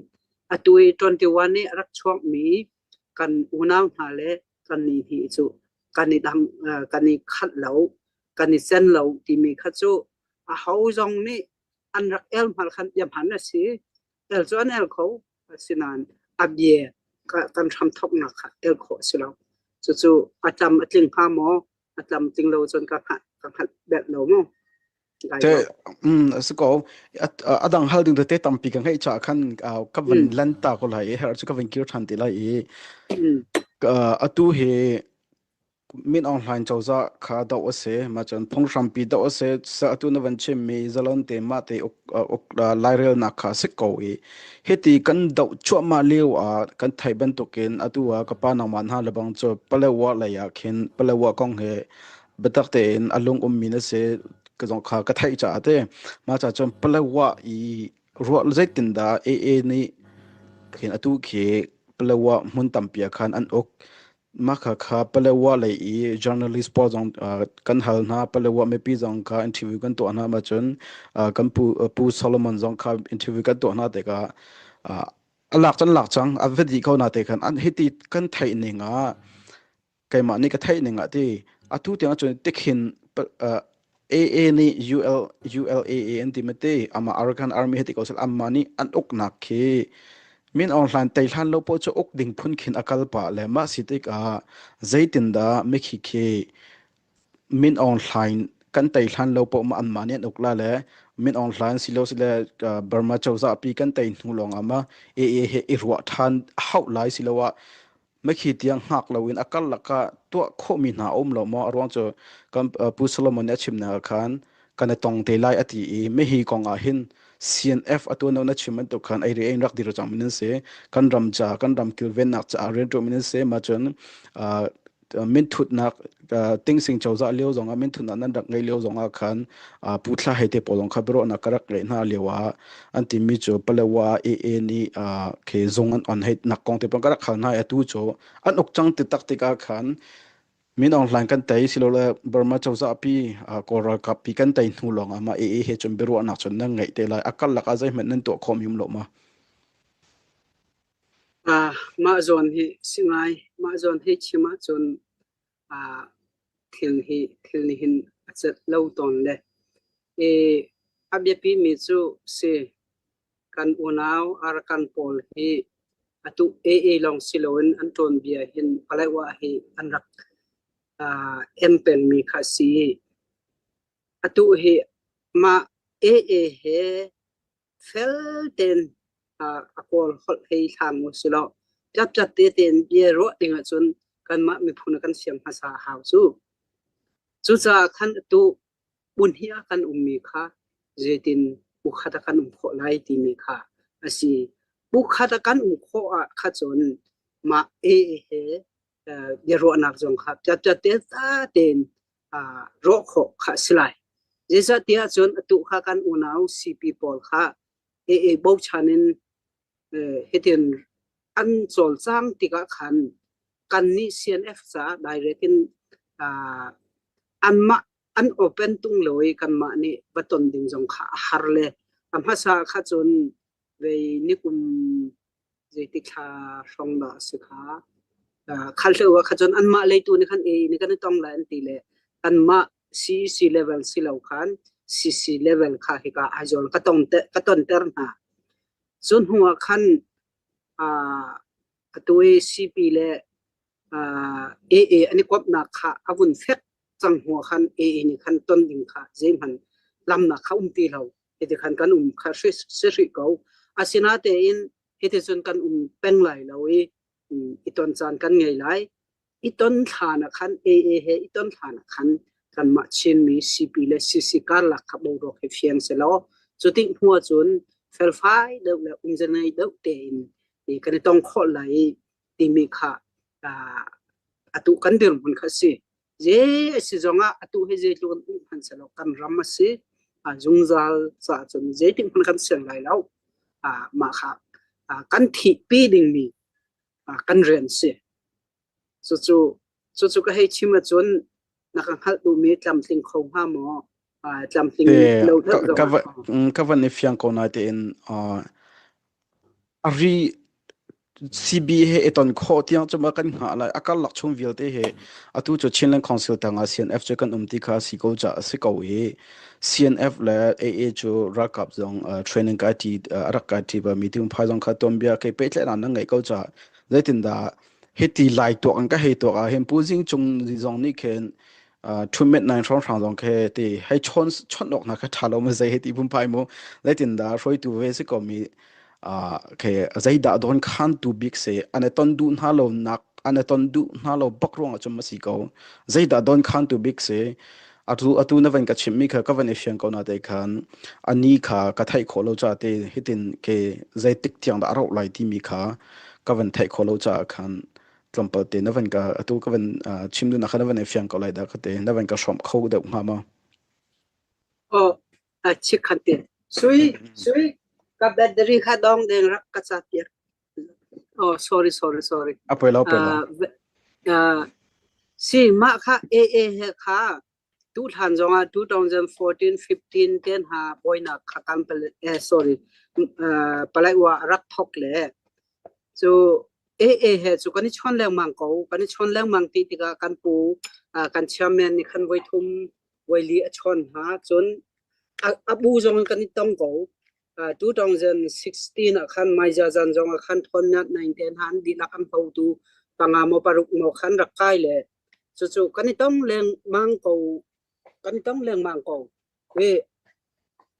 atu i 21 i a rak chuakmi kan unau hna le kan nih hi cu kan i dang kan i khat lo kan i cen lo timi kha cu aho zong nih an rak el hmal khan bia hman a si el cu an el kho asinain a bia kan hram thoknak kha el khawh a si lo cucu a tlam a tling hnga maw a tlam tling lo cun ka hngalh ka hngalh bel lo mu. Te a si ko a dang hal ding te tampi ka ngeih cha khan ka van lan ta ko lai i her chu ka van kir than ti lai i atu hi Min Aung Hlaing cozah kha doh a si. Mah cun phunghrampi doh a si. Sa atu na van chimmi zalon te mah te uk, uk lairelnak kha a si ko i hiti kan doh cuahmah lio ah kan theih bantukin atu ah ka pa nangmah hna lebang cu Palewa lei ah khin Palewa kong he biatak tein a lung ummi na si ka zong kha ka theih caah te mah ca cun Palewa i ruah zeitindah AA nih khin atu khi Palewa hmun tampi ah khan an uk Mah khakha Palewa lei i journalist pawl zong kan hal hna. Palewa mipi zong kha interview kan tuah hna ahcun kan pu, Pu Solomon zong kha interview kan tuah hna tikah a lak cun lak cang a va dih ko na te khan an hiti kan theih ning ah keimah nih ka theih ning ah ti atu tiang ahcun tikhin AA nih UL ULAA an ti mate ama Arakan Army heti ko sel amma nih an uknak khi Min Aung Hlaing tei hlan lo poh cu uk ding phun khin a kal pah le mah si tikah zeitindah mikhi khi Min Aung Hlaing kan tei hlan lo poh ma anmah nih an uk la le Min Aung Hlaing silo sile Burma cozah pi kan tei hnu lawng ah ma AA he i ruah ṭhan a hauh lai siloah Makhi tiang hngak loin a karlak ah tuah khawhmi hna a um lo maw? A ruang cu kan Pu Solomon nih a chimnak ah khan kan i tong te lai a ti i mihi kong ah hin CNF a tuan na chim bantuk khan ei in rak dir cang min an si. Kan ram ca kan ram kilvennak caah rianṭuan min an si. Mah cun minthutnak tingsing cozah lio zong ah minthutnak nan rak ngeih lio zong ah khan Pu Thla Hei te pawl zong kha biaruahnak ka rak ngeih hna lio ah an timi cu Palewa AA nih khi zung an on hei nak kong te pon ka rak hal hna i atu cu an uk cang ti tak tikah khan Min Aung Hlaing kan tei silole Burma cozah pi Kawl ralkap pi kan tei hnu lawng ah mah AA he cun biaruahnak cun nan ngeih te lai a karlak ah zeihmanh nan tuah khawh mi um lo ma? Mah zawn hi si ngai. Mah zawn hi chim ahcun thil hi thil nih hin a celh lo tawn le i a biapi mi cu si kan unau Arakan pawl hi atu AA lawng si loin an ṭawnbia hin Paletwa hi an rak em pengmi kha a si. Atu hi mah AA he fel tein. A Kawl holh hei hlang u silaw ṭapṭap te tein bia ruah ding ahcun kanmah miphun ah kan siam hmasa a hau cu. Cucaah khan atu hmunhnih ah kan ummi kha zeitin bukhat ah kan um khawh lai timi kha a si. Bukhat ah kan um khawh ah kha cun mah AA he biaruahnak zong kha ṭapṭap te tein ruah khawh kha a si lai. Zeicahtiah cun atu kha kan unau CP pawl kha AA bochan in hitin an cawlcang tikah khan kannih CNF caah direct in anmah an open tung lo i kanmah nih va ton ding zong kha a har le a hmasa kha cun vei nikum zeiti thla hrawng dah a si kha khal hleu ah kha cun anmah leitu nih khan AA nih kan i tong lai an ti le anmah CEC level si lo khan CC level kha hika Aizawl ka tong te ka tonter hna. Cu hnu ah khan atu i CP le AA an i komhnak kha a vun fek cang hnu ah khan AA nih khan ton ding kha zeihmanh lamnak kha um ti lo. Hiti khan kan um kha si hrih ko. Asinatein hiti cun kan um peng lai lo i i ton caan kan ngei lai. I ton hlan ah khan AA he i ton hlan ah khan kanmah Chinmi CP le CC karlak kha boruak hi fiang selaw cutik hnu ahcun felfai deuh le umze ngei deuh tein kan i tong khawh lai i timi kha atu kan dirhmun kha a si. Ze a si zongah atu hi zeitluk in um hmanh selaw kan ram a si. Zungzal caah cun zeitik hmanh kan siang lai lo. Mah kha kan thihpi dingmi kan rian si. Cucu cucu ka hei chim ahcun na ka hngalh duhmi tlamtling kho hnga maw? Tlamtling Te lo ka deuh ka zongah va ka van i fiang ko na tein a ri CB he i ton khawh tiang cu ma kan hngah lai a karlak chung vialte he atu cu Chinland Council tangah CNF cu kan um ti kha si ko ca si ko i CNF le AA cu ralkap zong training kai ti a rak kai ti ba meeting phai zong kha tuanbia kei pehtlaihnak nan ngeih ko ca zeitindah hiti lai tuak an ka hei tuak ah hin Pu Zing Cung zong nih khin Ṭhutmet nai hrawnghrang zong khi ti hei chawn chawnh awk hna kha ṭha lo ma zei hei ti phunphai mu zeitindah hruaitu ve si ko mi khi zeidah dawn khan tu bik si an i ton duh hna lo nak an i ton duh hna lo bak ruangah cun ma si ko zeidah dawn khan tu bik si atu atu na van ka chimh mi kha ka van i fiang ko na te khan ani kha ka theih khawh lo ca te hitin ke zeitik tiang dah a rauh lai timi kha ka van theih khawh lo caah khan tlawmpal te na van ka atu ka van chim duhnak kha na van i fiang ko lai dah ka te na van ka hrawmh kho deuh hnga maw? Oh, a chikkhat te. Sui, sui, ka battery kha dong deng rak ka cha piak. Oh, sorry, sorry, sorry. A poi lo, poi lo. Uh, si mah kha AA he kha Tuhlan zongah 2014, 15 te hna bawinak kha kan eh, sorry, Paletwa a rak thawk le cu AA he cu kan i chawn lengmang ko. Kan i chawn lengmang ti tikah kan pu kan chairman nih khan voithum voili a chawn hna. Cun a bu zong in kan i tong ko. 2016 ah khan Maija zan zong ah khan Thon Nat Naing te hna an dihlak an hotu panga maw paruk maw khan rak kai le Cucu kan i tong lengmang ko. Kan i tong lengmang ko. I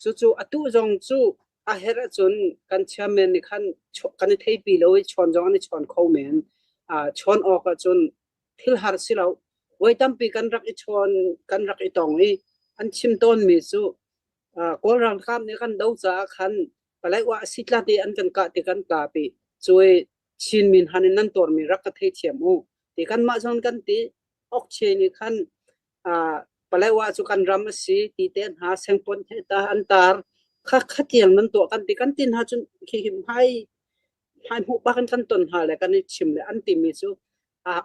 cucu atu zong cu a herh ahcun kan chairman nih khan kan i theipi lo i chawn zong an i chawn kho men. Chawn awk ahcun thil har si lo. Voi tampi kan rak i chawn, kan rak i tong i an chim tawnmi cu Kawl ralkap nih kan do caah khan Paletwa a si tla te an kan kah ti kan kap i cu i Chin min han in nan tuarmi rak ka theithiam u. Ti kanmah zong kan ti okche nih khan Paletwa cu kan ram a si ti te hna sengpon he ta an tar kha khatiang nan tuah kan ti kan tin ha cun khi hi hmai hmai hmuh bak in kan ton hna le kan i chim le an timi cu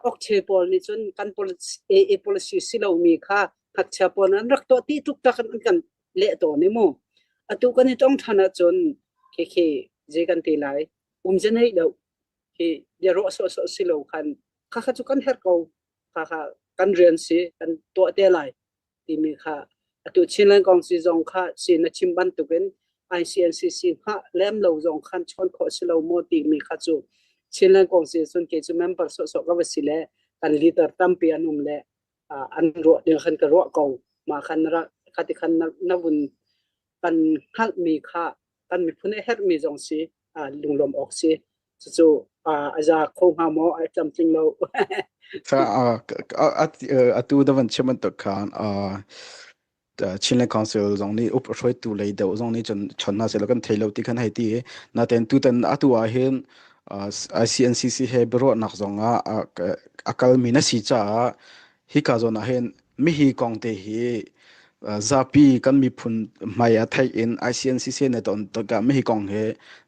okche pawl nih cun kan policy AA policy si lomi kha ngakchia pawl an rak tuah ti tuk tak an kan leh tawn i mu atu kan i tong ṭhan ahcun khi khi zei kan ti lai umze nei deuh hi bia ruah sawhsawh si lo khan khakha cu kan herh ko khakha kan rian si kan tuah te lai timi kha atu Chinland Council zong kha si na chim bantukin ICNCC hngah lem lo zong khan chawn khawh si lo maw timi kha cu Chinland Council cun kei cu member sawhsawh ka va si le kan leader tampi an um le an ruah ding khan ka ruah ko ma khan ra khati khan na vun kan hngalhmi kha kan miphun a herhmi zong si. lunglawm awk si. Cucu a za kho hnga maw a tlamtling lo. Atu da van chim bantuk khan Chinland Council zong nih up hruaitu lei deuh zong nih cun chon hna sehlaw kan thei lo ti khan hei ti i natein tutan atu ah hin ICNCC he biaruahnak zong ah a kalmi na si caah hika zawn ah hin mihi kong te hi zapi kan miphun hmai ah theih in ICNCC na ton tikah mihi kong he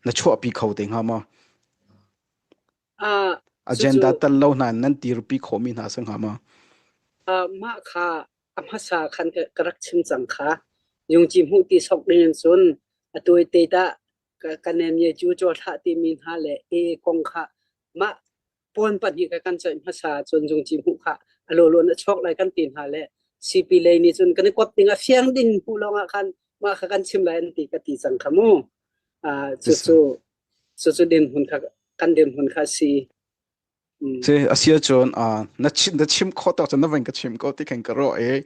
na chuahpi kho te hnga maw? Agenda tal lo hna nan tirpi khawhmi hna si hnga maw? Mah kha a hmasa khan ka rak chim cang kha. Yungci hmuh ti sok ding in cun atu i te tah ka nem ye cu caw thlah timi hna le e kong kha mah puan pahnih kha kan ceih hmasa cun zungci hmuh kha a lawlawn a chuak lai kan ti hna le CP lei nih cun kan i kuap ding a fiang ding hmu lawng ah khan mah kha kan chim lai an ti ka ti cang kha mu. Cucu cucu dinhmun kha kan dinhmun kha si. Si a si ahcun na chim na chim khawh tawk cun na van ka chim ko ti khan ka ruah i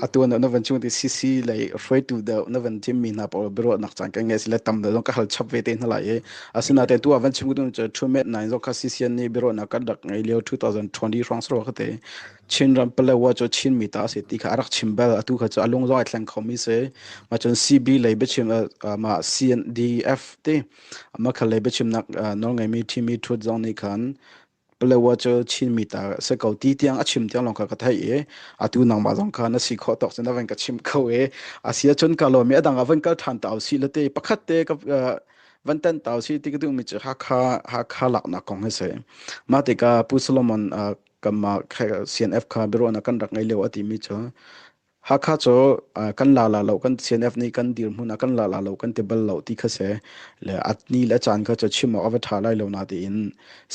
atu na van chim ti CC lei hruaitu deuh na van chimmi hna pawl biaruahnak caan kan ngei si le tam deuh zong ka hal chap ve te hna lai i asinain tu ah van chim ku cu Thu Met Nine zong kha CCN nih biaruahnak kan rak ngei lio 2020 hrawng saro kha te Chinram Palawa cu Chin mi ta si ti kha a rak chim bal atu kha cu a lung zong ai thleng khomi si ma cun CB lei biachim ma CNDF ti Mah khal lei biachimnak nawlngeimi ṭhimi ṭhut zong nih khan Palawa cu Chinmi ta a si ko ti tiang a chim tiang lawng kha ka theih i atu nangmah zong kha na si khawh tawk cun na van ka chim kho i a si ahcun ka lawm i a dang ah van kal ṭhan ta usih la ti pakhat te ka van tan ta usih ti ka duhmi cu Hakha Hakha laknak kong hi si. Mah tikah Pu Solomon kanmah CNF kha biaruahnak kan rak ngei lio a timi cu Hakha cu kan la la lo kan CNF nih kan dirhmun ah kan la la lo kan ti bal lo ti kha si le a ni le caan kha cu chim awk a va ṭha lai lo na tiin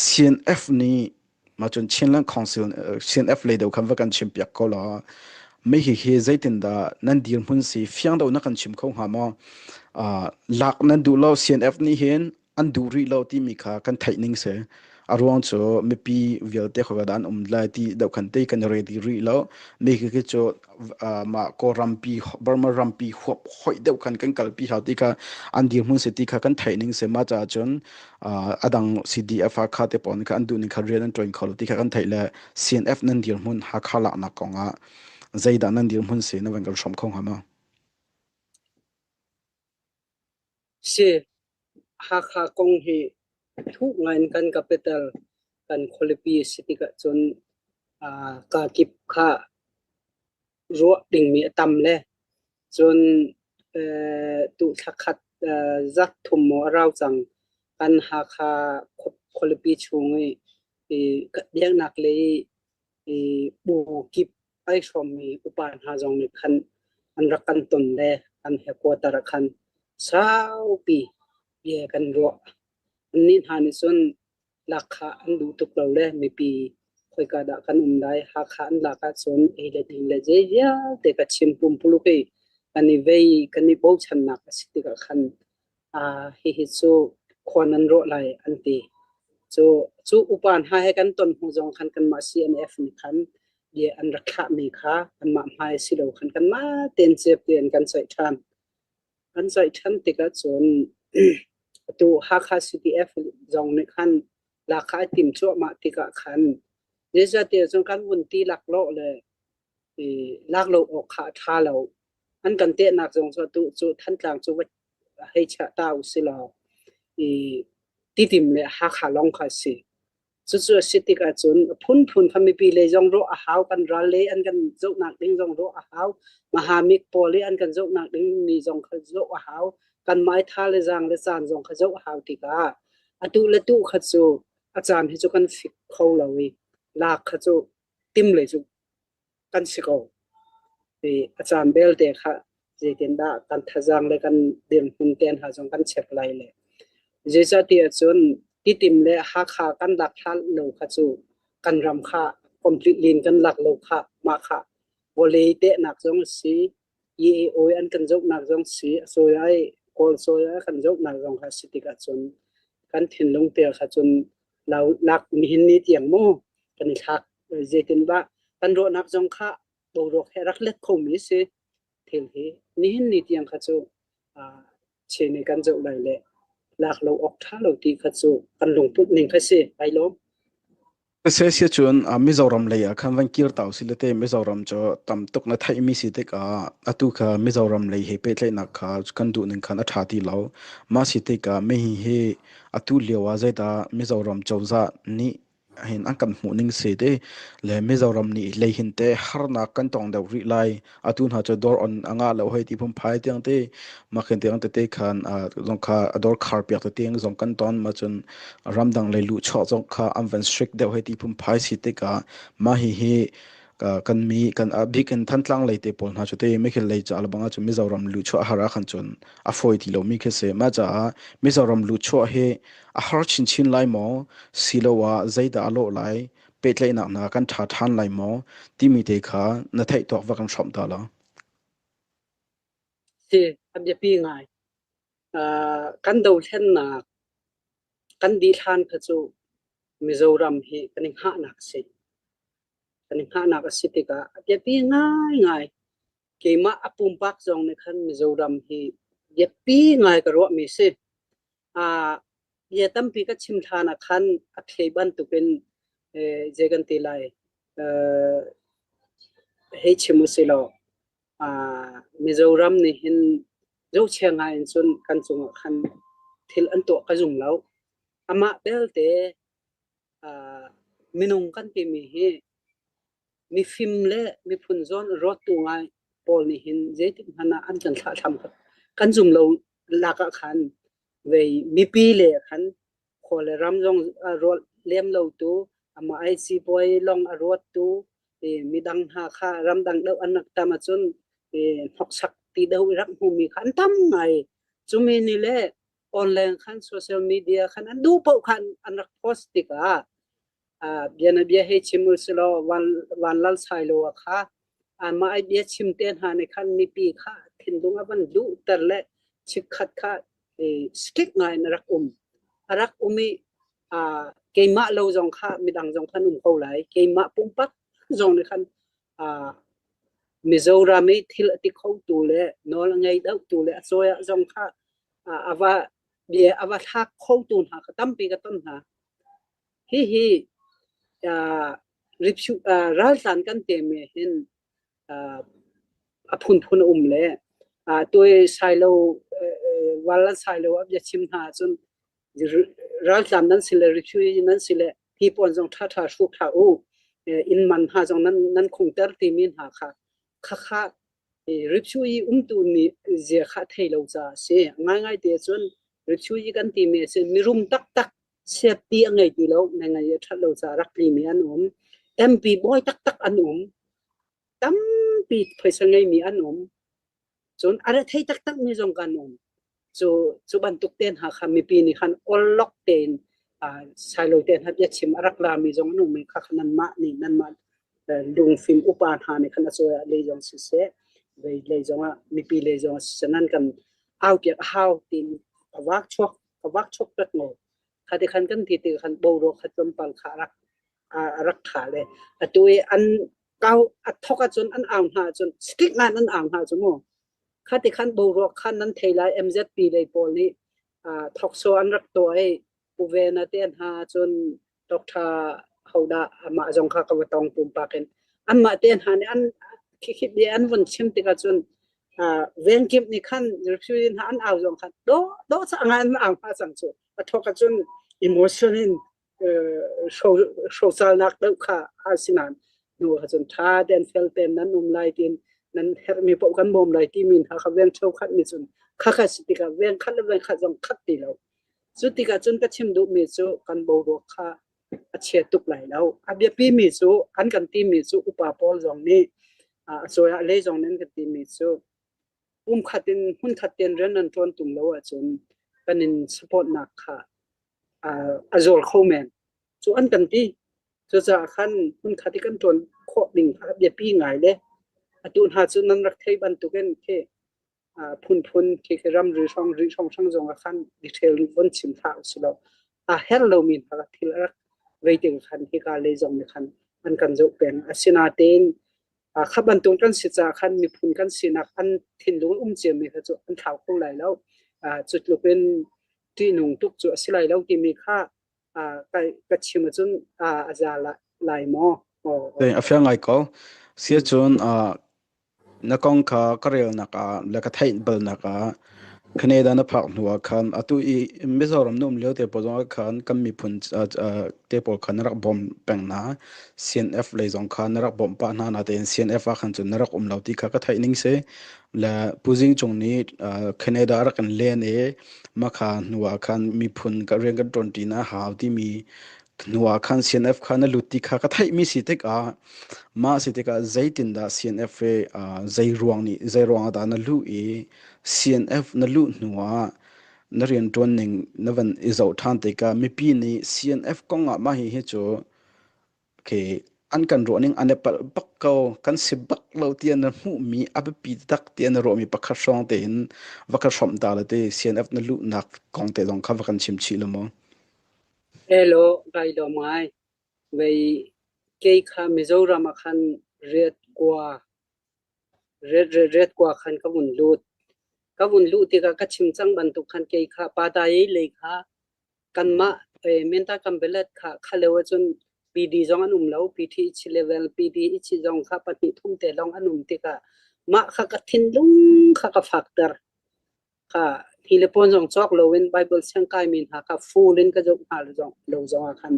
CNF nih mah cun Chinland Council CNF lei deuh khan va kan chim piak ko law mei hi hi zeitindah nan dirhmun si fiang deuh na kan chim kho hnga maw lak nan duh lo CNF nih hin an duh rih lo timi kha kan theih ning si. A ruang cu mipi vialte khoika dah an um lai ti deuh khan te kan i ready rih lo. Mi khi khi cu mah Kawlrampi Burma rampi huap hoih deuh khan kan kalpi hau ti kha an dirhmun si ti kha kan theih ning si. Mah caah cun a dang CDF Hakha te pawl nih kha an duh ning kha rian an ṭuan kho lo ti kha kan theih le CNF nan dirhmun Hakha laknak kong ah zeidah nan dirhmun si na van kan hrawm kho hnga maw? Si, Hakha kong hi thuk ngai in kan capital, kan khualipi a si tikah cun kakip kha ruah dingmi a tam le cun tuhthla khat zat thum maw a rau cang. Kan Hakha khualipi chung i biaknak lei i bu kip ai hrawmmi upa hna zong nih khan an rak kan ton le kan headquarter ah khan saupi bia kan ruah. Annih hna nih cun lak kha an duh tuk lo le mipi khoika dah kan um lai Hakha an lak ahcun ei le ding le zei vialte ka chim pumpuluk i kan i vei kan i bochannak a si tikah khan hihi cu khua nan rawh lai an ti. Cu cu upa hna he kan ton hnu zong khan kanmah CNF nih khan bia an rak thlahmi kha anmah hmai si lo khan kanmah tein cep tein kan ceih ṭhan. Kan ceih ṭhan tikah cun atu Hakha CDF zong nih khan lakha a tim cuahmah tikah khan zeicahtiah cun kan vun ti laklawh le i lak lo awk kha a ṭha lo. An kan tehnak zong cu atu cu Thantlang cu va hei chiah ta usilaw i Tidim le Hakha lawng kha a si. Cucu a si tik ahcun a phunphun kha mipi lei zong ruah a hau, kan ral lei an kan zohnak ding zong ruah a hau, Mahamik pawl i an kan zohnak ding mi zong kha zoh a hau, kan maitha le zaang le caan zong kha zoh a hau tikah atu le tu kha cu a caan hi cu kan fik kho lo i lak kha cu tim lei cu kan si ko. I a caan belte kha zeitindah kan thazaang le kan dirhmun te hna zong kan check lai le zeicahtiah cun Titim le Hakha kan lak hlan lo kha cu kan ram kha completely in kan lak lo kha mah kha vawlei tehnak zong a si EAO an kan zohnak zong si a sawi ai Kawl sawi ai kan zohnak zong kha si tikah cun kan thinlung te kha cun lak nihin ni tiang mu kan i thlak zeitindah kan ruahnak zong kha boruak he rak let khomi si thil hi nihin ni tiang kha cu chin i kan zoh lai le. Lak lo awk ṭha lo ti kha cu kan lungput ning kha si. Ai lawm. Sia cun Mizoram lei ah khan van kir ta usih law teh Mizoram cu tam tuk na theihmi si tikah atu kha Mizoram lei he pehtlaihnak kha kan duh ning khan a ṭha ti lo. Mah si tikah mihi hi atu lio ah zeidah Mizoram cozah nih hin an kan hmuh ning si te le Mizoram nih lei hin te harnak kan tong deuh rih lai. Atu hna cu dawr on a ngah lo hei ti phunphai tiang te makhin tiang tete khan zong kha a dawr khar piak te tiang zong kan ton ma cun ramdang lei luhchuah zong kha an van strict deuh hei ti phunphai si tikah mah hi hi kan mi kan a bik in Thantlang lei te pawl hna cu te Mikhel lei ca lebang ah cun Mizoram luhchuah har ah khan cun a fawi ti lomi khi si. Mah caah Mizoram luhchuah hi a har chinchin lai maw siloah zeidah a lawh lai pehtlaihnak hna kan ṭha ṭhan lai maw timi te kha na theih tawk va kan hrawmh ta la. Si, a biapi ngai. Kan dothlennak kan dih hlan kha cu Mizoram hi kan i hngahnak a si. Kan i hngahnak a si tikah a biapi ngaingai. Keimah a pumpak zong nih khan Mizoram hi biapi ngai ka ruahmi si. Bia tampi ka chim hlan ah khan a phe bantukin zei kan ti lai hei chim usih law Mizoram nih hin zohchia ngai in cun kan cungah khan thil an tuah ka zum lo. Amah belte minung kan timi hi mifim le miphun zawn ruattu ngai pawl nih hin zeitik hmanh ah an kan thlahthlam kan zum lo lak ah khan vei mipi le khan khua le ram zong a ruat lem lo tu amah ai sipuai lawng a ruat tu midang hna kha ramdang deuh an rak tam ahcun hnoksak ti deuh i rak hmumi kha an tam ngai. Cumi nih le online khan social media khan an duh paoh khan an rak post tikah bianabia hei chim u silaw van lal sai lo ah kha anmah ai bia chim te hna nih khan mipi kha thinlung a van luhter le chikkhat kha strict ngai in a rak um. A rak um i keimah lo zong kha midang zong khan um ko lai. Keimah pumpak zong nih khan Mizoram i thil a ti khotu le nawl a ngei deuhtu le a cawia zong kha a va bia a va thlak khotu hna kha tampi ka ton hna. Hihi raltlan kan timi hin a phunphun a um le tuai sailo wal an sailo a bia chim hna ahcun raltlan nan si le refugee nan si le hi pawn zong ṭhaṭha hruk hlah u inn man hna zong nan nan khungter timi hna kha khakha refugee umtu nih zia kha thei lo caah a si. Ngaingai te cun refugee kan timi a si mirum taktak safety a ngei ti lo ngai a ṭhat lo caah rak tlimi an um. MP bawi taktak an um. Tampi phaisa ngeimi an um. Cun a rethei taktakmi zong kan um. Cu, cu bantuk te hna kha mipi nih khan awlok tein sailo te hna biachim a rak lami zong an um i kha kha nanmah nih nanmah lungfim upa hna nih khan a cawi ah lei zong siseh, vei lei zongah mipi lei zongah siseh nan kan au piak a hau tiin a vak chuak a vak chuak pek ngo. Kha ti khan kan ti ti khan boruak kha tlawmpal kha a rak a rak ṭha le atu i an kau a thok ahcun an au hna ahcun strict ngan an au hna cu mu kha ti khan boruak khan nan thei lai MZP lei pawl nih thokso an rak tuah i Pu Vena te hna cun Dr. Hodah amah zong kha ka va tong pumpak in anmah te hna nih an khikhi bia an vun chim tikah cun vengkip nih khan refugee hna an au zong khan do do cha ngai an au hna cang cu a thok ahcun emotion in hrocalnak deuh kha a si nain hnu ahcun ṭha tein fel tein nan um lai tiin nan herhmi paoh kan bawm lai timi hna kha veng cheukhat nih cun khakha si tikah veng khat le veng khat zong khat ti lo. Cu tikah cun ka chim duhmi cu kan boruak kha a chia tuk lai lo. A biapimi cu an kan timi cu upa pawl zong nih a cawih lei zong nih an kan timi cu pumkhat in hmunkhat tein rian nan ṭuan tung lo ahcun kan in support nak kha a zawl kho men. Cu an kan ti. Cucaah khan hmunkhat i kan ṭuan khawh ding kha biapi ngai le atu hna cu nan rak thei bantukin khi phunphun khi khi ramri hrawng ri hrawng hrang zong ah khan detail von chim hlah usih law a herh lomi hna thil a rak vei ting khan hika lei zong nih khan an kan zoh peng. Asinain kha bantuk kan si caah khan miphun kan sinak an thinlung um ciami kha cu an thlau kho lai lo. Cu tluk in. ṭihnung tuk cu a si lai lo timi kha ka chim ahcun a za lai maw? A fiang ngai ko. Siacun na kong kha ka relnak ah le ka theih balnak ah Canada na phak hnu ah khan atu i Mizoram na um lio te pawl zong ah khan kan miphun te pawl kha na rak bawm peng hna. CNF lei zong kha na rak bawmh pah hna natein CNF ah khan cun na rak um lo ti kha ka theih ning si. Le Pu Zing Cung nih Canada a rak kan len i makha hnu ah khan miphun ka rian kan ṭuanṭi na hau timi hnu ah khan CNF kha na lut ti kha ka theihmi si tikah mah si tikah zeitindah CNF hi zei ruang nih zei ruang ah dah na luh i CNF na luh hnu ah na rianṭuan ning na van i zoh ṭhan tikah mipi nih CNF kong ah mah hi hi cu khi an kan ruah ning an i palh bak ko kan si bak lo tiah na hmuhmi a biapi tak tiah na ruahmi pakhat hrawng tein va ka hrawmh ta la te CNF na luhnak kong te zong kha va kan chim chih la maw? Hello, kai lawm ngai. Vei kei kha Mizoram ah khan riat kua riat riat riat kua khan ka vun lut. Ka vun luh tikah ka chim cang bantuk khan kei kha Pattaya lei kha Kanmah Menta Kambelet kha kha lio ahcun PD zong an um lo. PT level PD i zong kha pahnih thum te lawng an um tikah mah kha ka thinlung kha ka fakter. Kha hi le pawn zong cawk loin Bible siang kaimi hna kha full in ka zoh hna lo zong ah khan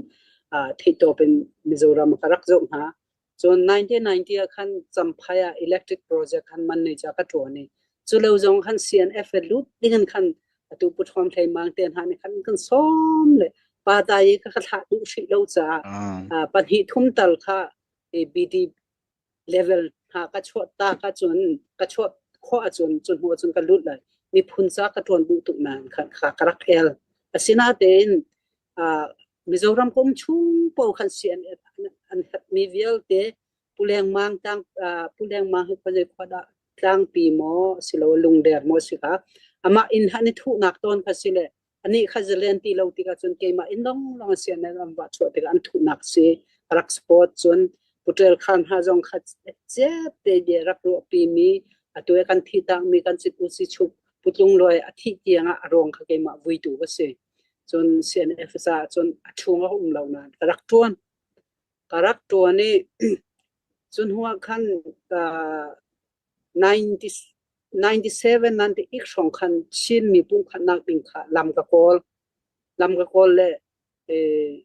theihtawp in Mizoram ka rak zoh hna. Cun 1990 ah khan Champhai ah electric project khan man nei ca ka ṭuan i cu lo zong khan CNF he lut ding in khan atu Pu Ṭhawm Hlei Mang te hna nih khan kan sawm le pa dai i ka ka thlah duh hrih lo caah pahnih thum tal kha BD level hna ka chuah ta ka cun ka chuah khawh ahcun cu hnu ahcun ka lut lai miphun ca ka ṭuan duh tuk nain khan kha ka rak el. Asinatein Mizoram ka um chung paoh khan CNF an herhmi vialte Pu Leng Mang tlang Pu Leng Mang hi khuazei khua dah tlangpi maw silo lungder maw si kha amah inn han i thuhnak tawn kha si le anih kha zalen ti lo tikah cun keimah inn longlong a CNF an vah chuah tikah an thuhnak si rak support cun Puṭel Khan hna zong kha ciap te bia rak ruahpi mi atu i kan thih takmi kan sit u si chup Putlung Luai a thih tiang ah a ruang kha keimah vuitu ka si. Cun CNF caah cun a chung a um lo nain ka rak ṭuan. Ka rak ṭuan i cun hnu ah khan uh, 90, 97 98 hrawng khan Chin miphun khatnak ding kha lam ka kawl. Lam ka kawl le eh,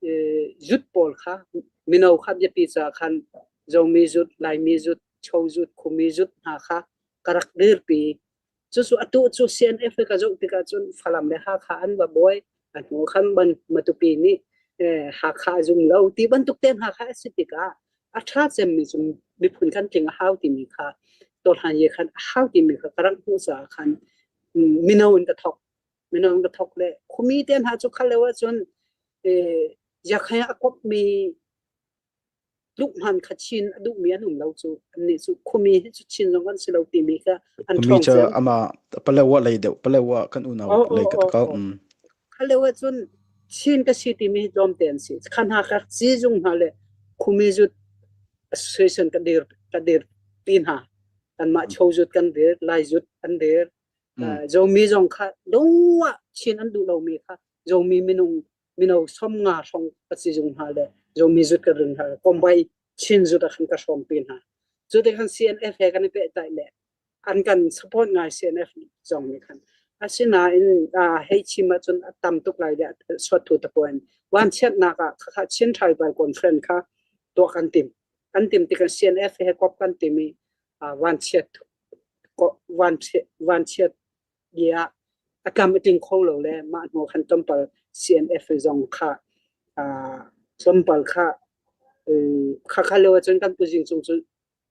eh, zut pawl kha mino kha biapi caah khan Zomi zut, Laimi zut, Cho zut, Khumi zut hna kha ka rak dirpi. Cucu atu cu CNF ka zoh tikah cun Falam le Hakha an va buai. A hnu khan ban Matupi nih Hakha a zum lo ti bantuk te hna kha a si tikah a ṭha cemmi cu miphun kan tling a hau timi kha tawhlan ye khan a hau timi kha ka rak hmuh caah khan mino in ka thok. Mino in ka thok le khumi te hna cu khal lo ahcun yakhai a kopmi tluk hman kha Chin a duhmi an um lo cu annih cu khuami hi cu Chin zong an si lo timi kha an Khuami ṭhawng cu cem. ama Palawa lei deuh Palawa kan unau lei ka takau. Kha leo ahcun Chin ka si timi hi tlawmte an si. Kha hna kha sizung hna le khumi zut association ka dir ka dir pi hna. Kanmah Cho zut kan dir, Lai zut an dir. Zomi zong kha lung ah Chin an duh lomi kha Zomi minung mino 50 hrawng ka sizung hna le zomi zut ka rin hna kombai Chin zut ah khan ka hrawm pi hna. Cu te khan CNF he kan i pehtaih le an kan support ngai CNF zong nih khan. Asinain hei chim ahcun a tam tuk lai le suat thu tapuan. Wan chiatnak ah khakha Chin Tribal Conference kha tuah kan tim. Kan tim tikah CNF he kop kan tim i van chiat van chiat bia a tlam a tling kho lo le mah hnu khan tlawmpal CNF zong kha tlawmpal kha kha kha lo ahcun kan puzing cung cu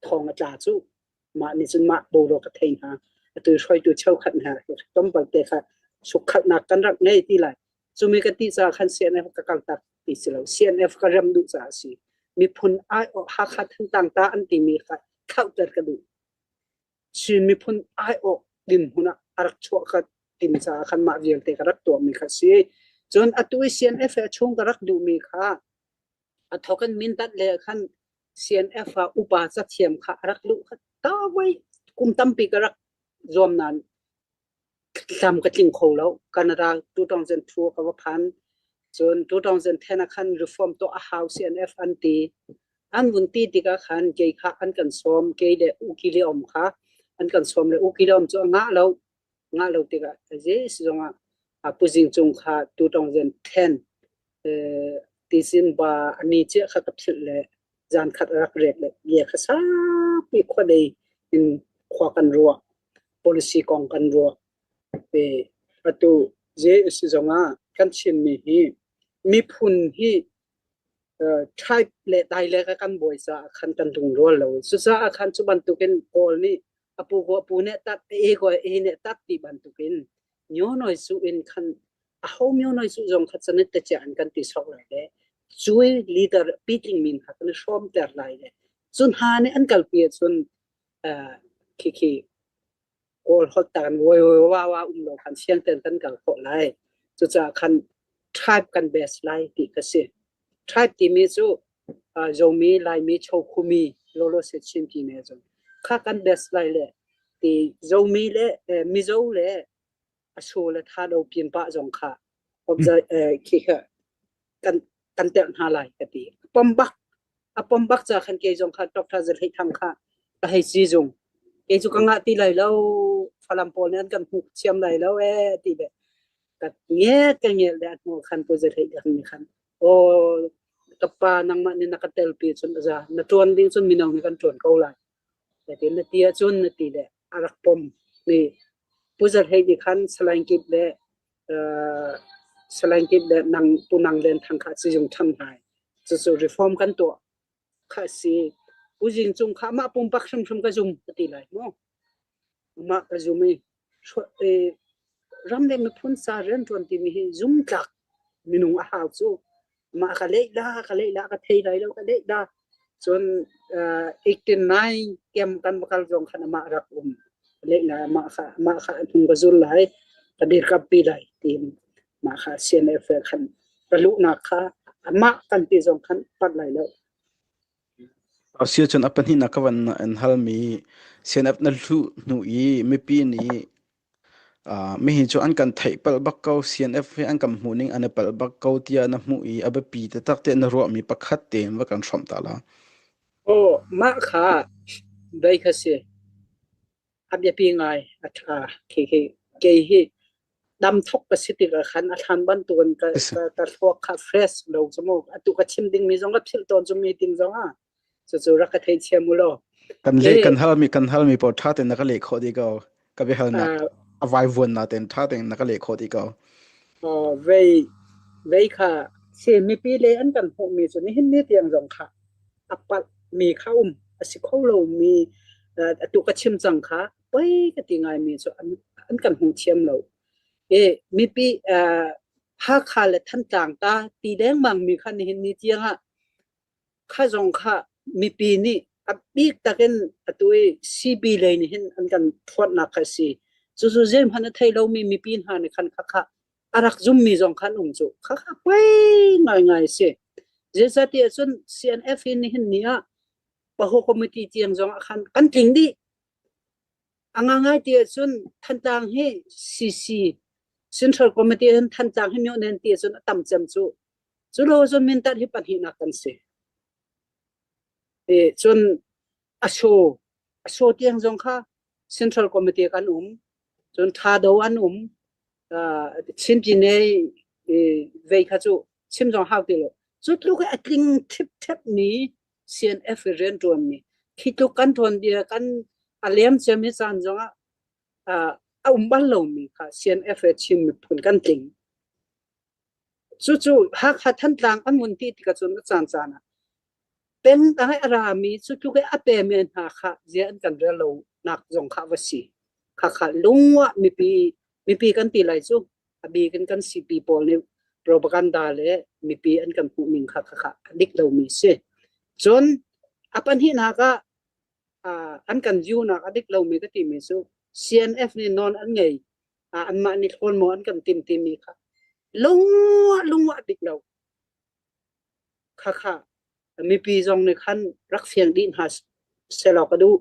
thawng a tla cu mah nih cun mah boruak ka thei hna atu hruaitu cheukhat hna tlawmpal te kha sukhalhnak kan rak ngei ti lai cumi ka ti caah khan CNF ka kaltak ti si lo CNF ka rem duh caah a si miphun ai Hakha Thantlang ta an timi kha thlauhter ka duh Chin miphun aiawh dinhmun ah a rak chuah ka tim caah khan mah vialte ka rak tuahmi kha si. Cun atu i CNF he a chung ka rak duhmi kha a thawk in mindat le khan CNF ah upa cathiam kha a rak luh kha ta voi kum tampi ka rak zuam nain. Tlam ka tling kho lo. Canada 2002 ka va phan. Cun 2010 ah khan reform tuah a hau CNF an ti. An vun ti tikah khan kei kha an kan sawm. Kei le U Ki Le Om kha an kan sawm le U Ki Le Om cu a ngah lo. Ngah lo tikah zei zongah Pu Zing Cung kha 2010 tizin ba a ni cia kha ka philh le zan khat a rak riak le bia kha saupi khuadei in khua kan ruah. Policy kong kan ruah. Atu zei a si zongah kan Chinmi hi miphun hi tribe le dialect ah kan buai caah khan kan lungrual lo. Cucaah khan cu bantukin Kawl nih a pu ko a pu nih tat, a e ko a e nih tat ti bantukin myo su in khan aho myo su zong kha can te chia an kan ti sok lai le cui leader pitling min kha kan i hrawmter lai le cu hna nih an kalpi ahcun khi khi Kawl holh tan woi woi wa wa um lo khan siang ten kan kal khawh lai. Cucaah khan tribe kan best lai ti ka si. Tribe timi cu Zomi, Laimi, Chokhumi, Lolo se Chin ti ne zong kha kan best lai le ti Zomi le Mizo le Aso le Thado pin pa zong kha khi kha kan kan telh hna lai ka ti. Pom bak a pom bak ca khan kei zong kha Dr. Zel Thang kha ka hei si zung. Kei cu ka ngah ti lai lo Falam pawl nih an kan hmuh thiam lai lo ee ti le ka nget ka ngel le a hnu khan Pu Zel Thang nih khan aw ka pa nangmah nih na ka telpi cun a za na ṭuan ding cun mino nih kan ṭuan ko lai. Ti na ti ahcun na ti le a rak pom mi Pu Zel Hlei nih khan Salai Kip le Salai Kip le nang Pu Nang Len Thang kha sizung tham hna. Cucu reform kan tuah kha si. Pu Zing Cung kha amah pumpak hrimhrim ka zum ka ti lai mu. Amah ka zum i ram le miphun sa rianṭuan timi hi zumtlak minung a hau cu. Mah ka leh la, ka leh la, ka thei lai lo, ka leh la. Cun 89 kem kan va kal zong khan amah rak um. Leh la, mah kha, mah kha hnung ka zul lai, ka dirkampi lai tiin mah kha CNF khan ka luhnak kha amah kan ti zong khan pat lai lo. Asia cun a pahnihnak ka van an halmi CNF na hluh hnu i mipi nih Mihi cu an kan theih palh bak ko. CNF hi an kan hmuh ning an i palh bak ko tiah na hmuh i a biapi taktak tiah na ruahmi pakhat tein va kan hrawmh ta la. Aw, mah kha dei kha si. A biapi ngai a ṭha. Khi khi kei hi dam thok ka si tikah khan a thlan bantukin ka, ka, ka thluak kha fresh lo cu mu. Atu ka chim dingmi zong ka philh tawn cu meeting zong ah. Cucu rak ka theithiam u law. Kan leh kan halmi kan halmi pawl ṭha tein na ka leh khawh dih ko. Ka biahalnak a vaivuan na tein ṭha tein na ka leh khawh dih ko. Vei vei kha si mipi le an kan hmuhmi cu nihin ni tiang zong kha a palh mi kha um a si kho lo mi atu ka chim cang kha poi ka ti ngai mi cu an kan hmu thiam lo. E mipi Hakha le Thantlang ta ti lengmang mi kha nihin ni tiang ah Kha zong kha mipi nih a bik takin atu i CB lei nih hin an kan thuatnak kha a si. Cucu zeihmanh a thei lomi mipi hna nih khan khakha a rak zummi zong kha an um cu. Khakha poi ngaingai a si. Zeicahtiah cun CNF hi nihin ni ah Paho Committee tiang zong ah khan kan tling dih. A ngangai ti ahcun Thantlang hi CC Central Committee hin Thantlang hi myohnen ti ahcun a tam cem cu. Cu lo cun Mindat hi pahnihnak kan si. E, cun Asho, Asho tiang zong kha Central Committee kan um. Cun Thado an um. Uh, Chin Pine vei kha cu chim zong hau ti lo. Cu tluk a tling ṭhipṭhep mi CNF i rianṭuanmi khi tluk kan tuanbia kan a liam ciami caan zongah uh, a um bal lomi kha CNF he Chin miphun kan tling. Cucu Hakha Thantlang an mun ti tikah cun a caan caan ah pengdang i a rami cu tluk i a pemi hna kha zia an kan rel lo nak zong kha va si. Khakha lungwah mipi mipi kan ti lai cu a bik in kan CP pawl nih propaganda le mipi an kan hmuh ning kha khakha a dik lomi si. Cun a pahnihnak ah an kan view nak a dik lomi ka timi cu CNF nih nawl an ngei anmah nih hlawn maw an kan tim timi kha lungwah lungwah dik lo. Khakha mipi zong nih khan rak fiang dih hna selaw ka duh.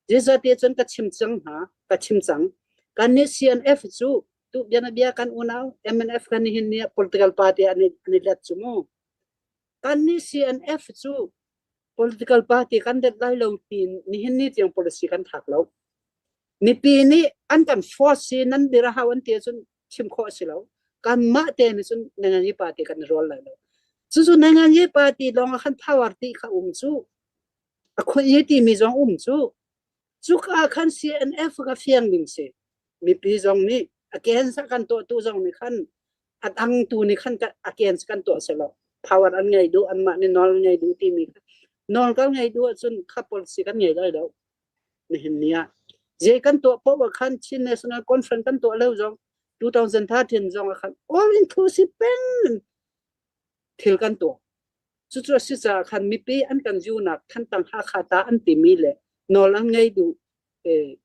Zeicahtiah cun ka chim cang hna, ka chim cang. Kan nih CNF cu tu bianabia kan unau MNF kan nihin ni ah political party an i, an i let cu mu. Kan nih CNF cu political party kan let lai lo tiin nihin ni tiang policy kan thlak lo. Mipi nih an kan force i nan dir a hau an ti ahcun chim khawh a si lo. Kanmah te nih cun Nanganyi party kan i rual lai lo. Cucu Nanganyi party lawng ah khan power ti kha um cu. A khuai timi zong um cu. Cuka ah khan CNF ka fiang ding si. Mipi zong nih against a kan tuahtu zong nih khan a dang tu nih khan against kan tuah si lo. Power an ngei duh, anmah nih nawl an ngei duh timi kha. Nawl kan ngei duh ahcun kha policy kan ngei lai lo. Nihin ni ah. Zei kan tuah paoh ah khan Chin National Conference kan tuah lio zong 2013 zong ah khan all inclusive peng in thil kan tuah. Cucu a si caah khan mipi an kan zunak Thantlang Hakha ta an timi le nawl an ngei duh eh,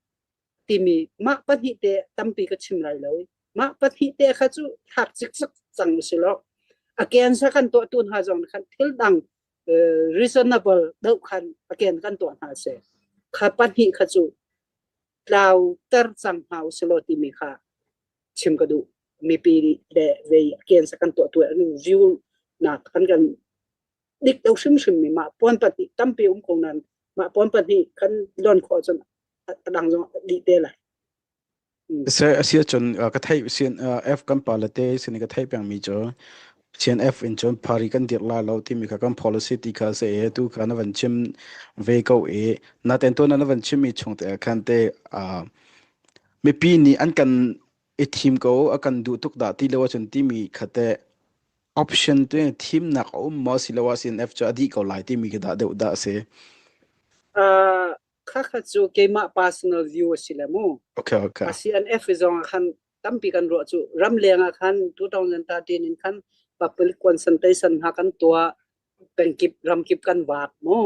timi mah pahnih te tampi ka chim lai lo. Mah pahnih te kha cu thlak cikcek cang usih law a cancer kan tuahtu hna zong khan thil dang reasonable deuh khan a ken kan tuah hna seh. Kha pahnih kha cu tlau ter cang hna usih law timi kha chim ka duh. Mipi le vei a cancer kan tuah tu an view nak kan kan dik lo hrimhrim mi mah puan pahnih tampi um ko nan mah puan pahnih kan lon khawh cun a dang zong dih te lai. Se a si ahcun ka theih sin F kan pale te sin ka theih pengmi cu CNF in cun party kan dirh lai lo timi kha kan policy ti kha se e tu kha na van chim ve ko i naten tuan na van chimmi chung te ah khan te mipi nih an kan i thim ko a kan duh tuk dah ti lo ahcun timi kha te option tu thimnak a um maw siloah CNF cu a dih ko lai timi khi dah deuh dah a si. Uh, kha kha cu keimah personal view a si le mu. Okay, okay. CNF zong ah khan tampi kan ruah cu ramleng ah khan 2013 in khan public consultation hna kan tuah pengkip ramkip kan vak mu.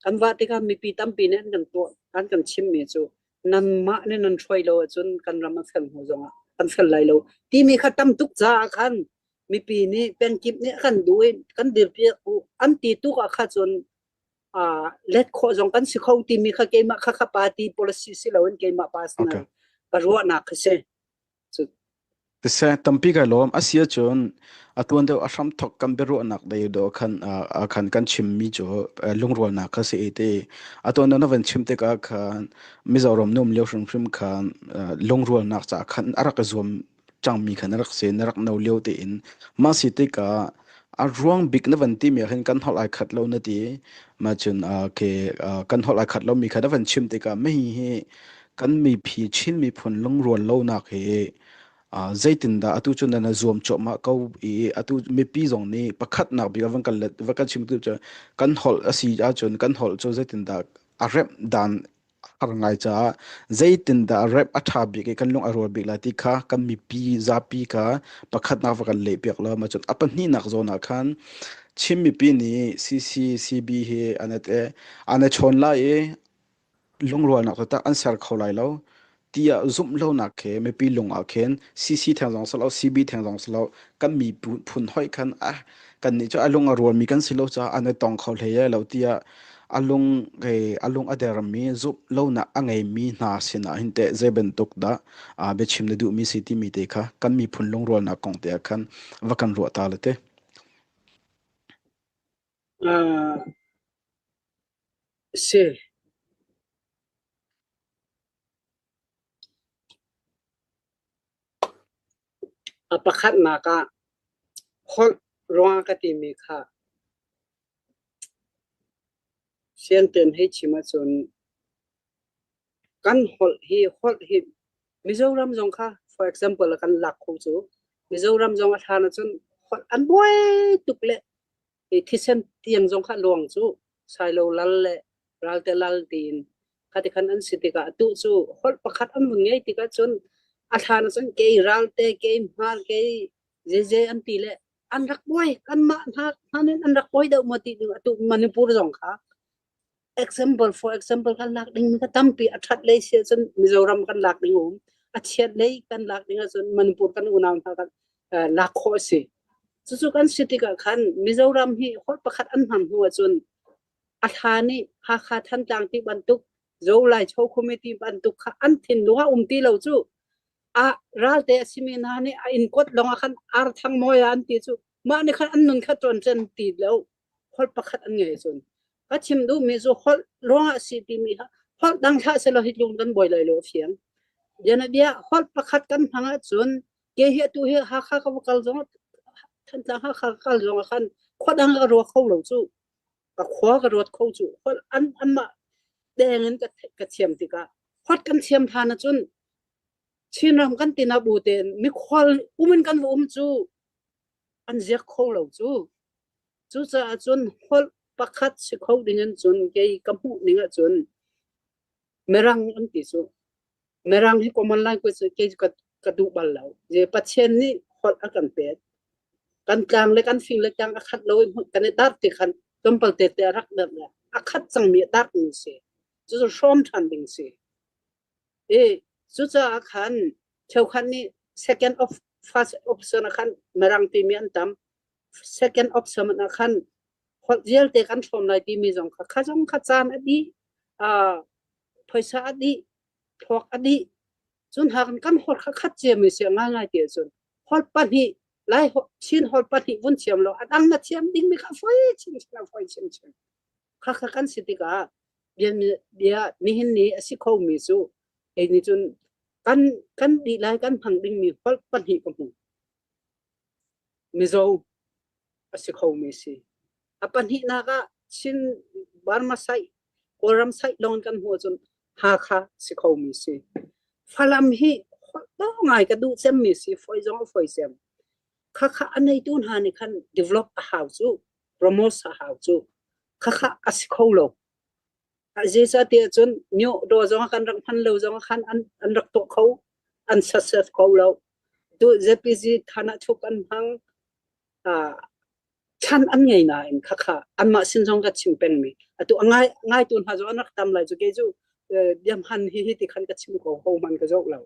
Kan vah tikah mipi tampi nih an kan tuah an kan chimmi cu nanmah nih nan hruai lo ahcun kan ram a fel hnu zongah kan fel lai lo timi kha tam tuk caah khan mipi nih pengkip nih a kan duh i kan dirpi an ti tuk ah kha cun let khawh zong kan si kho timi kha keimah kha kha party policy si loin keimah personal Okay. ka ruahnak kha si. Siseh, tampi kai lawm. A si ahcun a tuan deuh a hramthawk kan biaruahnak dei do khan ah khan kan chimmi cu lungrualnak kha si i ti. A tuan deuh na van chim tikah khan Mizoram na um lio hrimhrim khan lungrualnak caah khan a rak i zuam cangmi kha na rak si, na rak no lio tein. Mah si tikah a ruang bik na van timi ah hin kan holh ai khat lo na ti. Mah cun ke kan holh ai khat lomi kha na van chim tikah mah hi kan mipi Chin miphun lungrual lonak hi zeitindah atu cu nan zuam cuahmah ko i atu mipi zong nih pakhatnak bik ah van kan let va kan chim tu cu kan holh a si ahcun kan holh cu zeitindah a remh dan har ngai caah zeitindah a remh a ṭha bik i kan lung a rual bik lai ti kha kan mipi zapi kha pakhatnak va kan leh piak lo ma cun a pahnihnak zawn ah khan Chin mipi nih CCCB hi an an i chawn lai i lungrualnak taktak an ser kho lai lo tiah zumh lonak khi mipi lung ah khin CC theng zong si lo CB theng zong si lo kan mi phun hoih khan ah kan nih cu a lung a rualmi kan si lo caah an i tong kho hlei lai lo tiah a lung a lung a dermi zumh lonak a ngeimi hna sinah hin teh zei bantuk dah biachim na duhmi si timi te kha kan miphun lungrualnak kong te ah khan va kan ruah ta le te. Uh, Si. A pakhatnak ah holh ruangah ka timi kha siangten hei chim ahcun kan holh hi holh hi Mizoram zong kha for example ah kan lak kho cu Mizoram zong a hlan ahcun holh an buai tuk le i thisen tiang zong kha luang cu Sailo lal le Ralte lal tiin khati khan an si tikah atu cu holh pakhat an vun ngei tikah cun a thlan cun kei Ralte kei Hmar kei zeizei an ti le an rak buai kanmah hna hna in an rak buai deuh maw ti ding atu Manipur zong kha example for example kan lak ding mi kha tampi a that lei si ahcun Mizoram kan lak ding um a chiat lei kan lak ding ahcun Manipur kan unau hna kan lak khawh a si cucu kan si tikah khan Mizoram hi holh pakhat an hman hnu ahcun a hlan i Hakha Thantlang ti bantuk Zo Lai Cho Committee bantuk kha an thinlung ah um ti lo cu. A ralte a simi hna nih a inn kawt lawng ah khan ar thang mawi ah an ti cu mah nih khan an nun kha ṭuan cen ti lo holh pakhat an ngei cun ka chim duhmi cu holh ruangah si timi kha holh dang hlah selaw hi tlung kan buai lai lo a fiang. Bianabia holh pakhat kan hmang ahcun ke hi atu hi Hakha ka va kal zong Thantlang Hakha ka kal zong ah khan khua dang ka ruak kho lo cu ka khua ka ruat kho cu holh an anmah deng in ka ka thiam tikah holh kan thiam hlan ahcun Chinram kan tina bu tein mikhual um in kan va um cu an ziak kho lo cu. Cucaah cun holh pakhat si kho ding in cun kei ka hmuh ning ahcun Mirang an ti cu. Mirang hi common language kei ka, ka duh bal lo. Je Pathian nih holh a kan pek. Kan tlang le kan fing le tlang a khat lo i kan i dar ti khan tlawmpal te te a rak darh le a khat cangmi a darh mi si. Cucu hrawm ṭhan ding si. I cucaah khan cheukhat nih second of first option ah khan Mirang timi an tam. Second option ah khan holh vialte kan hrawm lai timi zong kha kha zong kha caan a dih, uh, phaisa a dih, thluak a dih. Cun ha kan holh kha khat ciami si ngaingai ti ahcun holh pahnih Lai Chin holh pahnih vun thiam lo a dang na thiam dingmi kha foi chinchin a foi chinchin. Khakha kan si tikah bia, bia nihin ni a si khomi cu kei nih cun kan kan dih lai kan hmang dingmi holh pahnih ka hmu. Mizo a si khomi si. A pahnihnak ah Chin Burma side Kawlram side lawng kan hmuh ahcun Hakha si khomi si. Falam hi holh ngai ka duh cemmi si, foi zong a foi cem. Khakha a neitu hna nih khan develop a hau cu. Promote a hau cu khakha a si kho lo. Zeicahtiah cun myo daw zong kan rak hman lo zong khan an, an rak tuah kho, an success kho lo. Tu ZPG than ah thuk an hmang, uh, chan an ngei nain khakha anmah sin zong ka chim pengmi. Atu a ngai ngaitu hna zong an rak tam lai cu kei cu biam han hi hi ti khan ka chim ko ho man ka zoh lo.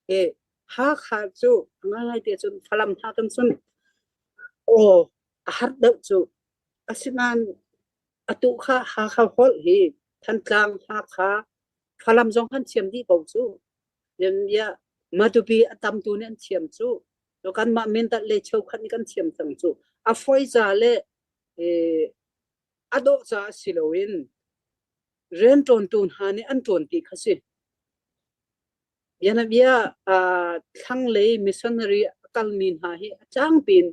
E Hakha cu ngai ngai te cun Falam hna kan cun aw a har deuh cu. Asinain atu kha Hakha holh hi Thantlang, Hakha, Falam zong kan thiam dih ko cu. Bia Matupi a tamtu nih an thiam cu. Kanmah Mindat le cheukhat nih kan thiam cang cu. A foi ca le a dawh caah si loin rianṭuantu hna nih an ṭuan ti kha si. Bianabia thlanglei missionary a kalmi hna hi a tlangpi in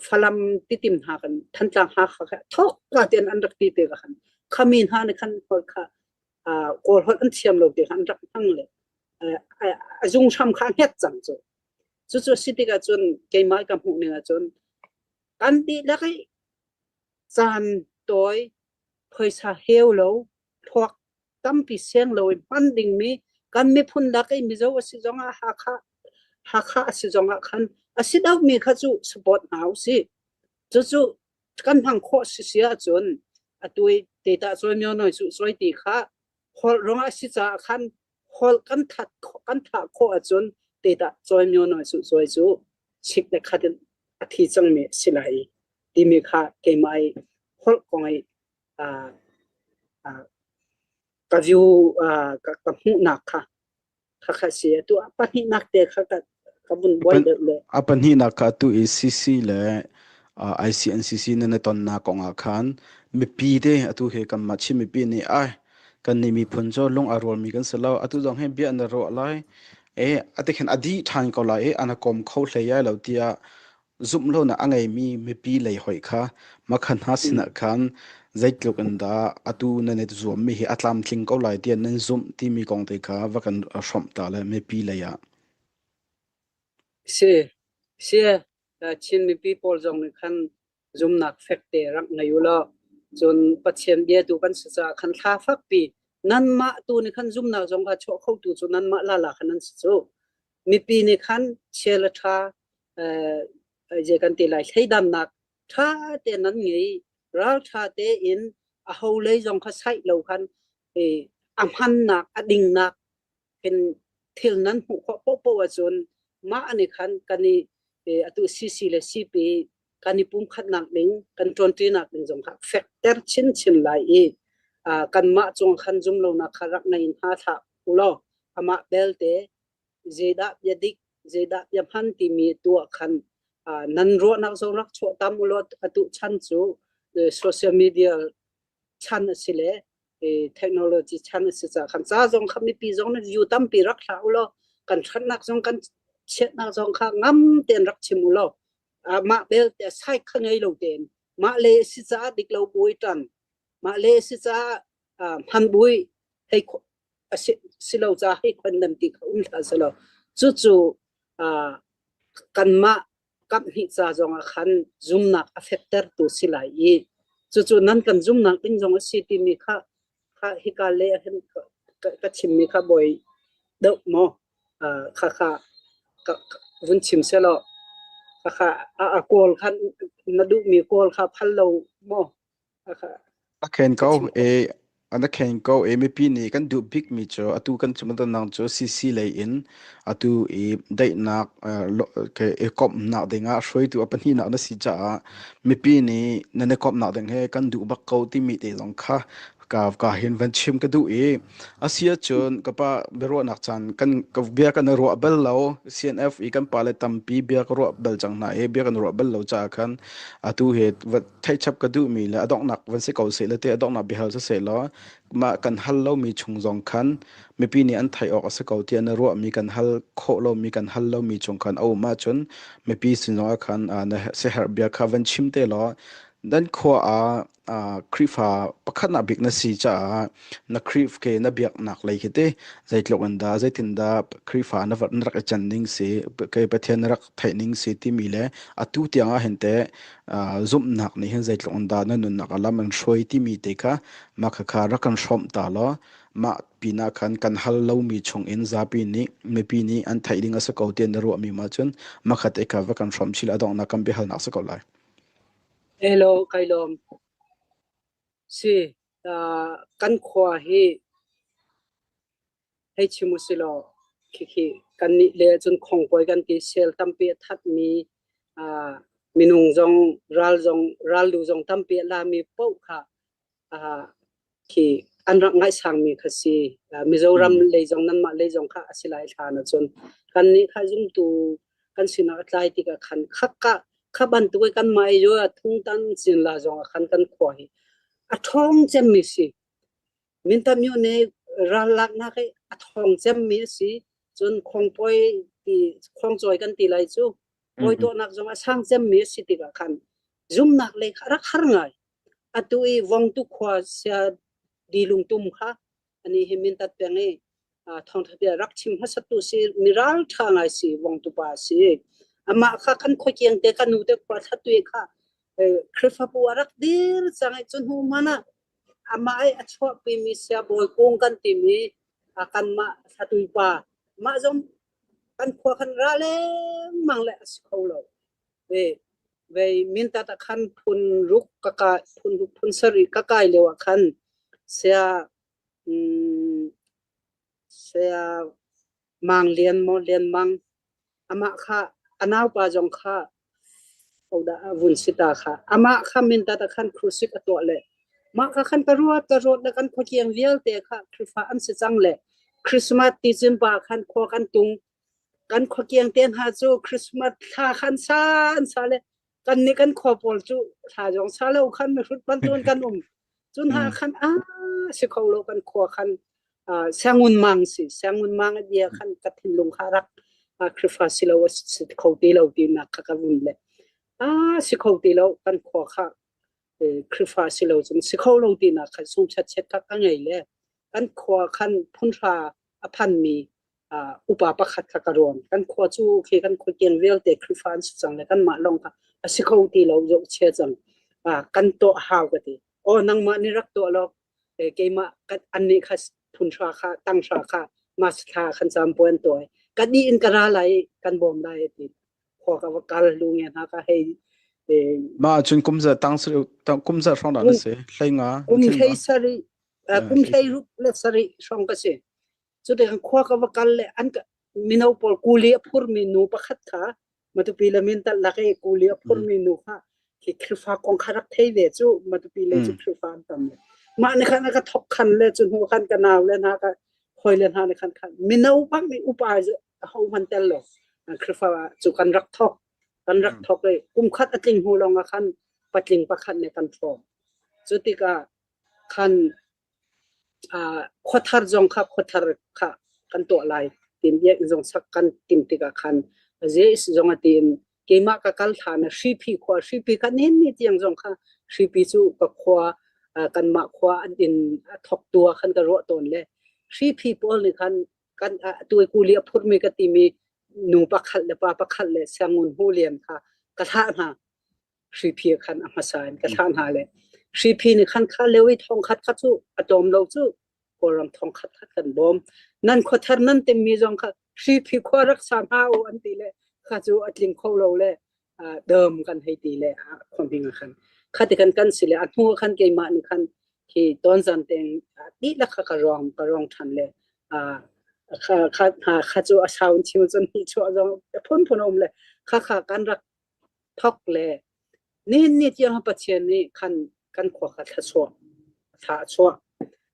Falam titim hna kan Thantlang Hakha kha thawkka tein an rak ti te ka khan khami hna nih khan holh kha Kawl holh an thiam lo ti kha an rak hmang le a zung hram kha a hnget cang cu. Cucu a si tikah cun keimah ka hmuh ning ahcun kan dihlak i caan tawi phaisa heu lo thluak tampi siang lo in hman dingmi kan miphun lak i Mizo a si zongah Hakha Hakha a si zongah khan a si domi kha cu support hna usih. Cucu kan hmang khawh si si ahcun atu i teta cawi myo noi cu cawi ti kha holh ruangah a si caah khan holh kan that kan thah khawh ahcun teta cawi myo noi cu cawi cu chik le khat in a thi cangmi a si lai timi kha keimah i holh kong i ka view ka hmuhnak kha kha si atu a pahnihnak te kha ka ka vun buai deuh le A pahnihnak kha atu i CC le ICNCC nan i tonnak kong ah khan mipi te atu he kanmah Chin mipi nih ai kan nih miphun cu lung a rualmi kan si lo atu zong hi bia na ruah lai e ati khan a dih ṭhan ko lai i an a kom kho hlei ai lo tiah Zumh lonak a ngeimi mipi lei hoih kha makhan hna sinah khan zeitluk in dah atu nan i zuammi hi a tlamtling ko lai tiah nan zumh timi kong te kha va kan hrawmh ta le mipi lei ah. Si, si, Chin mipi pawl zong nih khan zumnak fekte rak ngei u law cun Pathian bia tu kan si caah khan thla fakpi nanmah tu nih khan zumnak zong kha chuah khotu cu nanmah lala khan nan si cu. Mipi nih khan chia le ṭha zei kan ti lai thleidannak ṭha tein nan ngei ralṭha tein a ho lei zong kha saih lo khan a hmannak a dingnak in thil nan hmuh khawh paohpaoh ahcun mah nih khan kan i atu CC le CP kan i pumkhatnak ding kan ṭuanṭinak ding zong kha fekter chinchin lai i kanmah cung khan zumlonak kha rak ngei hna hlah ulaw amah belte. Zeidah bia dik, zeidah bia hman timi tuah khan nan ruahnak zong rak chuah tam u law atu chan cu social media chan a si le technology chan a si caah khan ca zong kha mipi zong nih view tampi rak hlah u law kan ṭhatnak zong kan chiatnak zong kha ngam tein rak chim u law mah belte side kha ngei lo tein mah le si caah dik lo buai ṭan mah le si caah hman bui hei a si, si lo caah hei khon nan ti kha um hlah selaw cucu kanmah kaphnih ca zongah khan zumnak a fektertu si lai i cucu nan kan zumnak ding zong a si timi kha kha hika le hin ka chimmi kha bawi deuh maw kha kha vun chim selaw kha kha a kawl kha na duhmi kawl kha phal lo maw A khen ko e an a khen ko e mipi nih kan duh bikmi cu atu kan chim nang cu CC lei in atu i daihnak ke i komhnak dingah hruaitu a pahnihnak na si caah mipi nih nan i komhnak ding he kan duh bak ko timi te zong kha ka ka hin van chim ka duh i asi ahcun ka pa biaruahnak caan kan ka bia kan i ruah bal lo CNF i kan pale tampi bia ka ruah bal cang hna i bia kan ruah bal lo caah khan atu he theihchap ka duhmi le a donghnak van si ko seh le te a donghnak biahal si seh law mah kan hal lomi chung zong khan mipi nih an theih awk a si ko tiah na ruahmi kan hal khawh lomi kan hal lomi chung khan a um ahcun mipi sin zongah khan na siaherh bia kha van chim te law nan khua ah Khrihfa pakhatnak bik na si caah na Khrih ke na biaknak lei khi te zeitluk in dah zeitin dah Khrihfa na na rak i can ning si ke Pathian na rak theih ning si timi le atu tiang ah hin teh zumhnak nih hin zeitluk in dah na nunnak a lam an hruai timi te kha mah khakha rak kan hrawmh ta law mah pinah khan kan hal lomi chung in zapi nih mipi nih an theih ding a si ko tiah na ruahmi ma cun makhat e kha va kan hrawmh chih a donghnak kan biahalnak si ko lai. Hello, kai lawm. Si, kan khua hi Hei chim usilaw khikhi kannih le cun khongkawi kan ti sel tampi a thatmi uh, minung zong ral zong rallu zong tampi a lami paoh kha uh, khi an rak ngaisangmi kha si. Uh, Mizoram Mm. lei zong nanmah lei zong kha a si lai hlan ahcun kannih kha zumtu kan sinah a tlai tikah khan khakka kha bantuk i kanmah i yo thung tan cin la zong ah khan kan khua hi a ṭhawng cemmi si. Mintamyu nih rallaknak i a thawng cemmi a si. Cun khongpawi ti khongcawi kan ti lai cu pawi Mm. tuahnak zong a sang cemmi a si tikah khan zumnak lei kha a rak har ngai. Atu i Vongtu khua sia di lungtum kha ani hi mintat peng i thawngtha bia rak chim hmasatu si mi ralṭha ngai si Vongtu pa a si. Amah kha kan khuakiang te kan nu te khua thlatu kha Khrihfabu a rak dir cang i cu hnu hmanh ah Amah i a chuahpimi siabawi kung kan timi kanmah thlatui pa mah zong kan khua kan ra lengmang le a si kho lo. Ve vei mintat ah khan phun ruk ka kai phun ruk phun sarih ka kai lio ah khan sia um, sia Mang Lian maw Lian Mang amah kha a naupa zong kha hodah a vun si ta kha amah kha mintat ah khan crusade a tuah le mah kha khan ka ruat ka ruat le kan khuakiang vialte kha Khrihfa an si cang le Christmas ti cun pa khan khua kan tung kan khuakiang te hna cu Christmas thla khan sa an sa le kan nih kan khua pawl cu thla zong sa lo khan mihrut bantuan kan um cun ha Mm. khan a si kho lo kan khua khan siangun mang si siangun mang a bia khan ka thinlung kha rak Khrihfa si lo si kho ti lo ti nak kha ka vun le a si kho ti lo kan khua kha Khrihfa si lo cun si kho lo ti nak kha sung chat chet kha ka ngei le kan khua khan phunhra a phanmi upa pakhat kha ka rawn. Kan khua cu khi kan khua kiang vialte Khrihfa an si cang le kanmah lawng kha a si kho ti lo zohchia cang. Kan tuah hau ka ti. Aw nangmah nih rak tuah law keimah annih kha phunhra kha tanghra kha mas thla khan cam puan tuai. Ka dih in ka ra lai kan bawm lai ti. Khua ka va kal lu nge hna ka hei Mah ahcun kum za tang kum za hrawng dah na si? Hlei nga, kum hlei hlei nga. sarih kum hlei ruk le sarih hrawng ka si. Cutikah khua ka va kal le an mino pawl kuli a phurmi nu pakhat kha Matupi le Mindat lak i kuli a phurmi nu kha khi Khrihfa kong kha rak thei ve cu Matupi le cu Khrihfa an tam le mah nih khan a ka thok khan le cu hnu khan ka nau le hna ka hawi le hna nih khan khan mino bak nih upa Aho hmanh tel lo. Khrihfa cu kan rak thok. Kan rak thok i kum khat a tling hnu lawng ah khan patling pakhat nih kan hrawm. Cu tikah khan khuathar zong kha khuathar kha kan tuah lai tiin biakinn zong sak kan timh tikah khan Jesuh zong a tiin keimah ka kal hlan ah Hripi khua Hripi kha nihin ni tiang zong kha Hripi cu ka khua kanmah khua an inn a thawktu ah khan ka ruah tawn le Hripi pawl nih khan kan atu i kuli a phurmi ka timi nu pakhat le pa pakhat le siangun hu lian kha ka thlah hna. Hriphi khan a hmasa in ka thlah hna le hriphi nih khan kha leo i thong khat kha cu a tlawm lo cu Kawlram thong khat khat kan bawm. Nan khuathar nan timmi zong kha hriphi khua rak sa hna u an ti le kha cu a tling kho lo le dam kan hei ti le khuahming ah khan kha ti kan kan si le a hnu ah khan keimah nih khan khi tonzan teng dihlak kha ka ruang ka ruang ṭhan le kha kha kha cu a sau in chim cun hi chuah zong a phunphun a um le kha kha kan rak thok le nihin ni tiang Pathian nih khan kan khua kha thluachuah thla a chuah.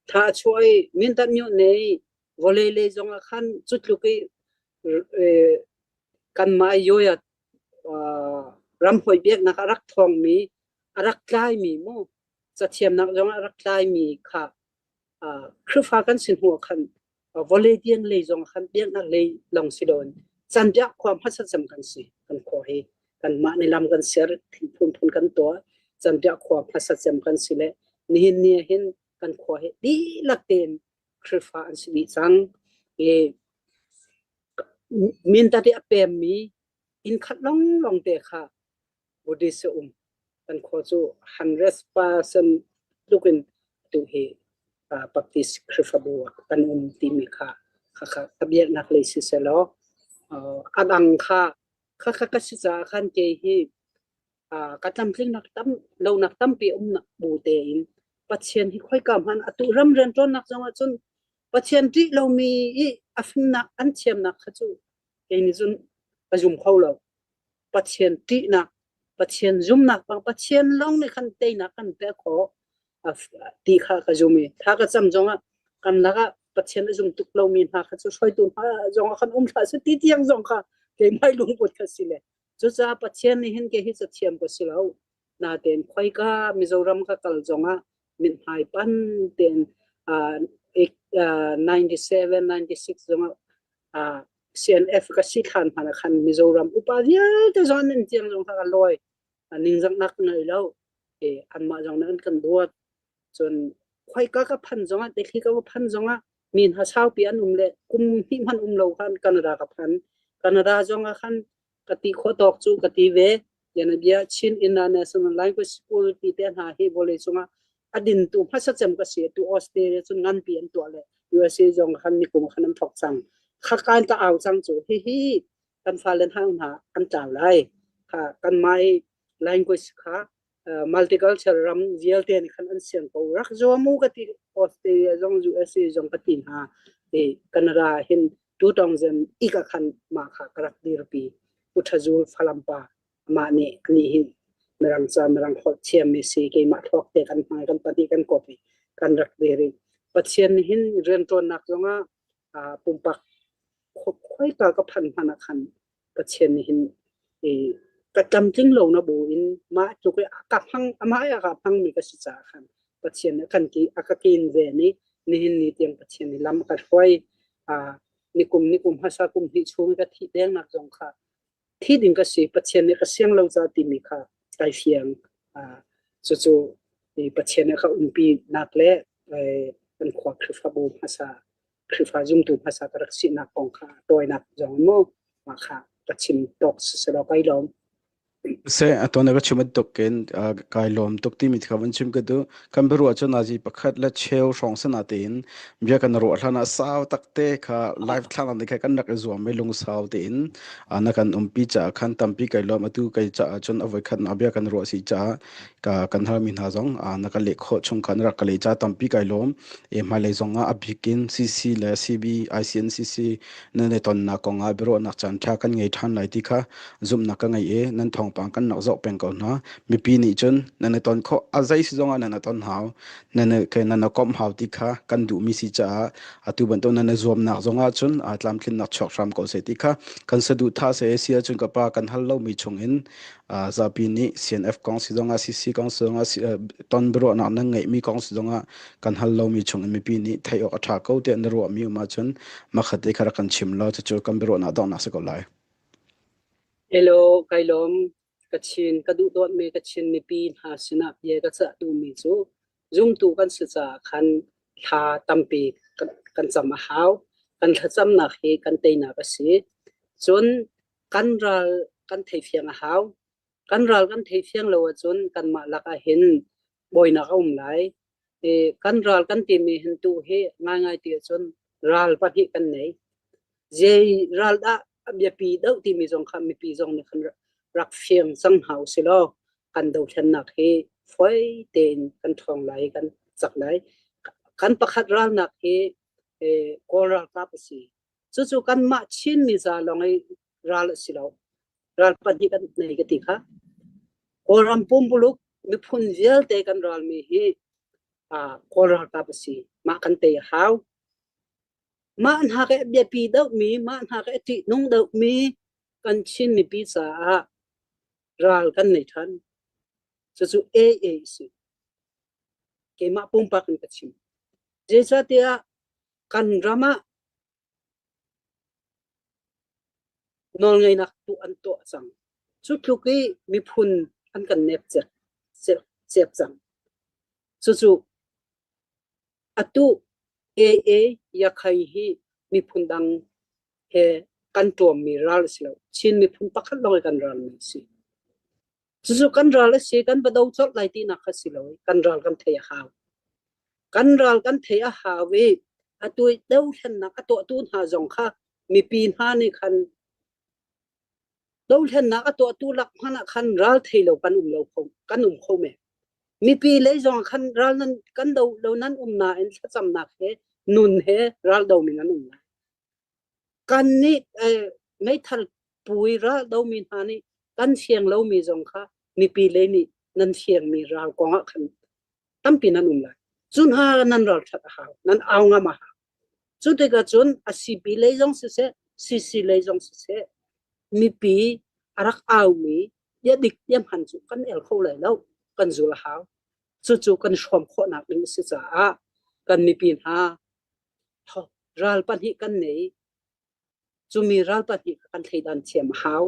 Thla a chuah i Mindat myo nei vawlei lei zong ah khan cu tluk i kanmah yoya ramhoi biaknak a rak thawngmi a rak tlaimi mu cathiamnak zong a rak tlaimi kha Khrihfa kan si hnu ah khan vawlei dian lei zong khan biaknak lei lawng si loin canbiak khua hmasa cem kan si. Kan khua hi kanmah nih lam kan ser, thil phunphun kan tuah, canbiak khua hmasa cem kan si le nihin ni ah hin kan khua hi dihlak tein Khrihfa an si dih cang. I Mindat i a pemmi inn khat lawnglawng te kha Buddhist a um. Kan khua cu 100% tluk in atu hi Baptist Khrihfabu ah kan um timi kha khakha ka biaknak lei siseh law a dang kha khakha ka si caah khan kei hi ka tlamtlingnak tam lonak tampi umnak bu tein Pathian hi khoika hmanh atu ram rianṭuannak zong ah cun Pathian ṭih lomi i a fimnak an thiamnak kha cu kei nih cun ka zum kho lo. Pathian ṭihnak, Pathian zumnak bang Pathian lawng nih khan teinak kan pek khawh ti kha ka zum i thla ka cam zongah kan lakah Pathian a zum tuk lomi hna kha cu hruaitu hna zongah khan um hlah seh ti tiang zong kha keimah lungput kha si le cucaah Pathian nih hin kei hi cathiam ka si lo natein khoika Mizoram ka kal zongah mithmai pan tein 97 96 zongah CNF ka si thlan hmanh ah khan Mizoram upa vialte zong an tiang zong kha ka lawi. Ningzaknak ngei lo. Anmah zong nih an kan dawt. Cun khoika ka phan zongah Delhi ka va phan zongah mi hna saupi an um le kum hnih hmanh um lo khan Canada ka phan. Canada zong ah khan ka ti khawh tawk cu ka ti ve. Bia Chin International Language School ti te hna hi vawlei cungah a dintu hmasa cem ka si. Tu Australia cun nganpi an tuah le USA zong khan nikum khan an thawk cang. Khakan ka au cang cu hihi kan fale hna hna an tlau lai. Kha kan mai language kha multicultural ram vialte nih khan an sian ko. Rak zuam u ka ti Australia zong USA zong ka ti hna. I Canada hin 2000 ik ah khan mah kha ka rak dirpi. Pu Tha Zul Falam pa amah nih anih hin Mirang ca Mirang holh thiammi si keimah thluak te kan hmai kan pahnih kan kop i kan rak dir i Pathian nih hin rianṭuannak zongah pumpak khoika ka phanh hmanh ah khan Pathian nih hin i ka tlamtling lo na bu in mah tluk i ka hmang amah i a ka hmangmi ka si caah khan Pathian nih a kan ki a ka kin ve ni nihin ni tiang Pathian nih lam a ka hruai nikum nikum hmasa kum hnih chung i ka thih dengnak zong kha thi ding ka si Pathian nih ka siang lo ca timi kha kai fiang. Cucu Pathian nih ka umpi nak le kan khua Khrihfabu hmasa Khrihfa zumtu hmasa ka rak sinak kong kha tawinak zong mu mah kha ka chim tawk siselaw kai lawm. Seh, atuan na ka chim bantuk in kai lawm tuk timi kha van chim ka duh. Kan biaruah cu nazi pakhat le cheu hrawng sana tein bia kan ruah hlan ah sau takte kha live thlang nih kha kan rak i zuam i lungsau tein na kan umpi caah khan tampi kai lawm. Atu kai caah cun a voikhat nak bia kan ruah si caah ka kan halmi hna zong na ka leh khawh chung kha na rak ka leh caah tampi kai lawm. E hmailei zong ah a bik in CC le CB ICNCC nan i tonnak kong ah biaruahnak caan ṭha kan ngei ṭhan lai ti kha zumhnak ka ngei i nan thawng. thawngpang kan rak zoh peng ko hna. Mipi nih cun nan i ton khawh a zei si zongah nan i ton hau nan i ke nan i komh hau ti kha kan duhmi si caah atu bantuk nan i zuamnak zongah cun tlamtlinnak chuak hram ko seh ti kha kan saduhthah se si ahcun ka pa kan hal lomi chungin zapi nih CNF kong si zongah CC kong si zongah ton biaruahnak nan ngeihmi kong si zongah kan hal lomi chungin mipi nih theih awk a ṭha ko tiah na ruahmi um ahcun makhat te kha rak kan chim law cucu kan biaruahnak donghnak si ko lai. Hello, kai lawm. Kachin ka duhdawtmi Kachin mipi hna sinah bia ka cah duhmi cu zumtu kan si caah khan thla tampi kan cam a hau. Kan thlacamnak hi kan teinak a si. Cun kan ral kan theifiang a hau. Kan ral kan theifiang lo ahcun kanmah lakah hin buainak a um lai. I kan ral kan timi hin tu hi ngaingai ti ahcun ral pahnih kan nei. Zei ral dah a biapi deuh timi zong kha mipi zong nih khan rak fiang cang hna usih law kan dothlennak hi fawi tein kan ṭhawng lai kan cak lai. Kan pakhat ralnak hi Kawl ralkap a si. Cucu kanmah Chinmi ca lawng i ral a si lo. Ral pahnih kan nei ka ti kha. Kawlram pumpuluk miphun vialte kan ralmi hi Kawl ralkap a si. Mah kan tei a hau. Mah hna ka biapi deuhmi, mah hna ka ṭihnung deuhmi kan Chin mipi caah ral kan nei ṭhan. Cucu AA a si. Keimah pumpak in ka chim. Zeicahtiah kan ram ah nawlngeihnak tu an tuah cang. Cu tluk i miphun an kan nep cep cang. Cucu atu AA Yakhai hi miphun dang he kan tuammi ral a si lo. Chin miphun pakhat lawng i kan ralmi a si. Cucu kan ral a si, kan va do colh lai tinak kha si lo i kan ral kan theih a hau. Kan ral kan theih a hau i atu i dothlennak a tuahtu hna zong kha mipi hna nih khan dothlennak a tuahtu lak hmanh ah khan ral thei lo kan um lo kho kan um kho men. Mipi lei zong khan ral nan kan do lo nan um nain thlacamnak he nun he ral domi nan um lai. Kan nih meithal pui ral domi hna nih kan fiang lomi zong kha mipi lei nih nan fiangmi ral kong ah khan tampi nan um lai. Cu hna nan ralṭhat a hau, nan au ngam a hau. Cu tikah cun a CP lei zong siseh, CC lei zong siseh, mipi a rak aumi bia dik bia hman cu kan el kho lai lo, kan zul a hau. Cucu kan hrawm khawhnak ding a si caah kan mipi hna ral pahnih kan nei. Cumi ral pahnih kha kan thleidan thiam a hau.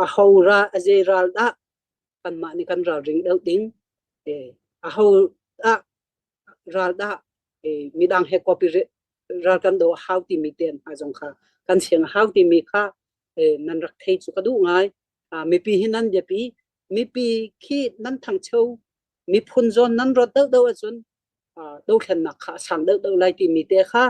Aho ral, a zei ral dah kanmah nih kan ralring deuh ding. Aho dah ral dah midang he copy ral kan do a hau timi te hna zong kha kan siang a hau timi kha nan rak thei cu ka duh ngai. Mipi hi nan biapi. Mipi khi nan thangcho miphun zawn nan ruat deuhdeuh ahcun dothlennak kha a sang deuhdeuh lai timi te kha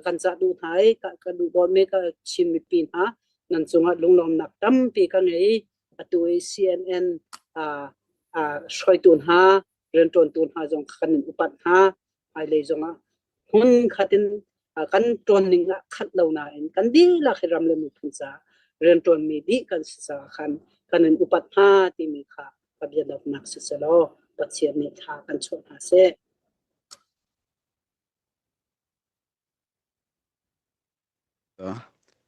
kan cah duh hna i ka duh dawtmi ka Chin mipi hna nan cungah lunglawmnak tampi ka ngei. Atu i CNN hruaitu hna rianṭuantu hna zong kan in upat hna. Hmailei zongah hmun khat in kan ṭuanning ah khat lo nain kan dihlak hi ram le miphun caah rianṭuanmi dih kan si caah khan kan in upat hna timi kha ka biadawtnak siselaw Pathian nih thla kan chuah hna seh.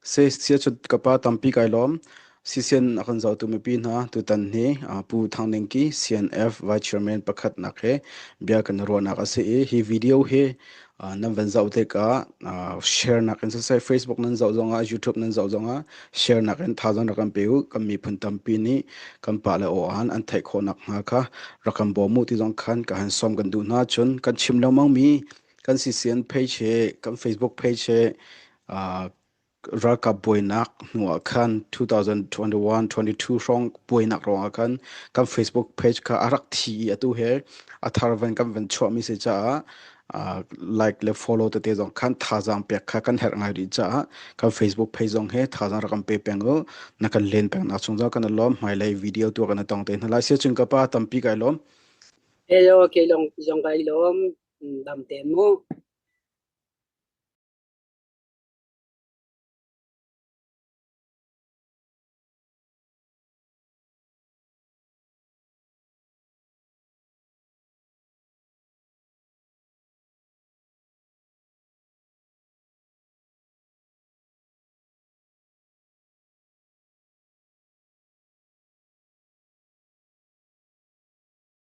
Siachut ka pa tampi kai lawm. CCN a kan zohtu mipi hna tutan hi Pu Thang Ning Ki CNF Vice Chairman pakhatnak he bia kan ruahnak a si i hi video hi nan van zoh tikah share nak in siseh Facebook nan zoh zongah YouTube nan zoh zongah share nak in thazaang rak kan pe u. Kan miphun tampi nih kan pa le aw an an theih khawh nak hnga kha rak kan bawm u ti zong khan ka han sawm kan duh hna. Cun kan chim lengmang mi kan CCN page he kan Facebook page he ralkap buainak hnu ah khan 2021-22 hrawng buainak ruangah khan kan Facebook page kha a rak thi i atu he a thar van kan van chuahmi si caah like le follow tete zong khan thazaang pek kha kan herh ngai rih caah kan Facebook page zong he thazaang rak kan pe peng u na kan len peng nak chung zong kan i lawm hmailei video tu kan i tong te hna lai sia cun ka pa tampi kai lawm. Hello, ke long zong kai lawm. Dam te mu.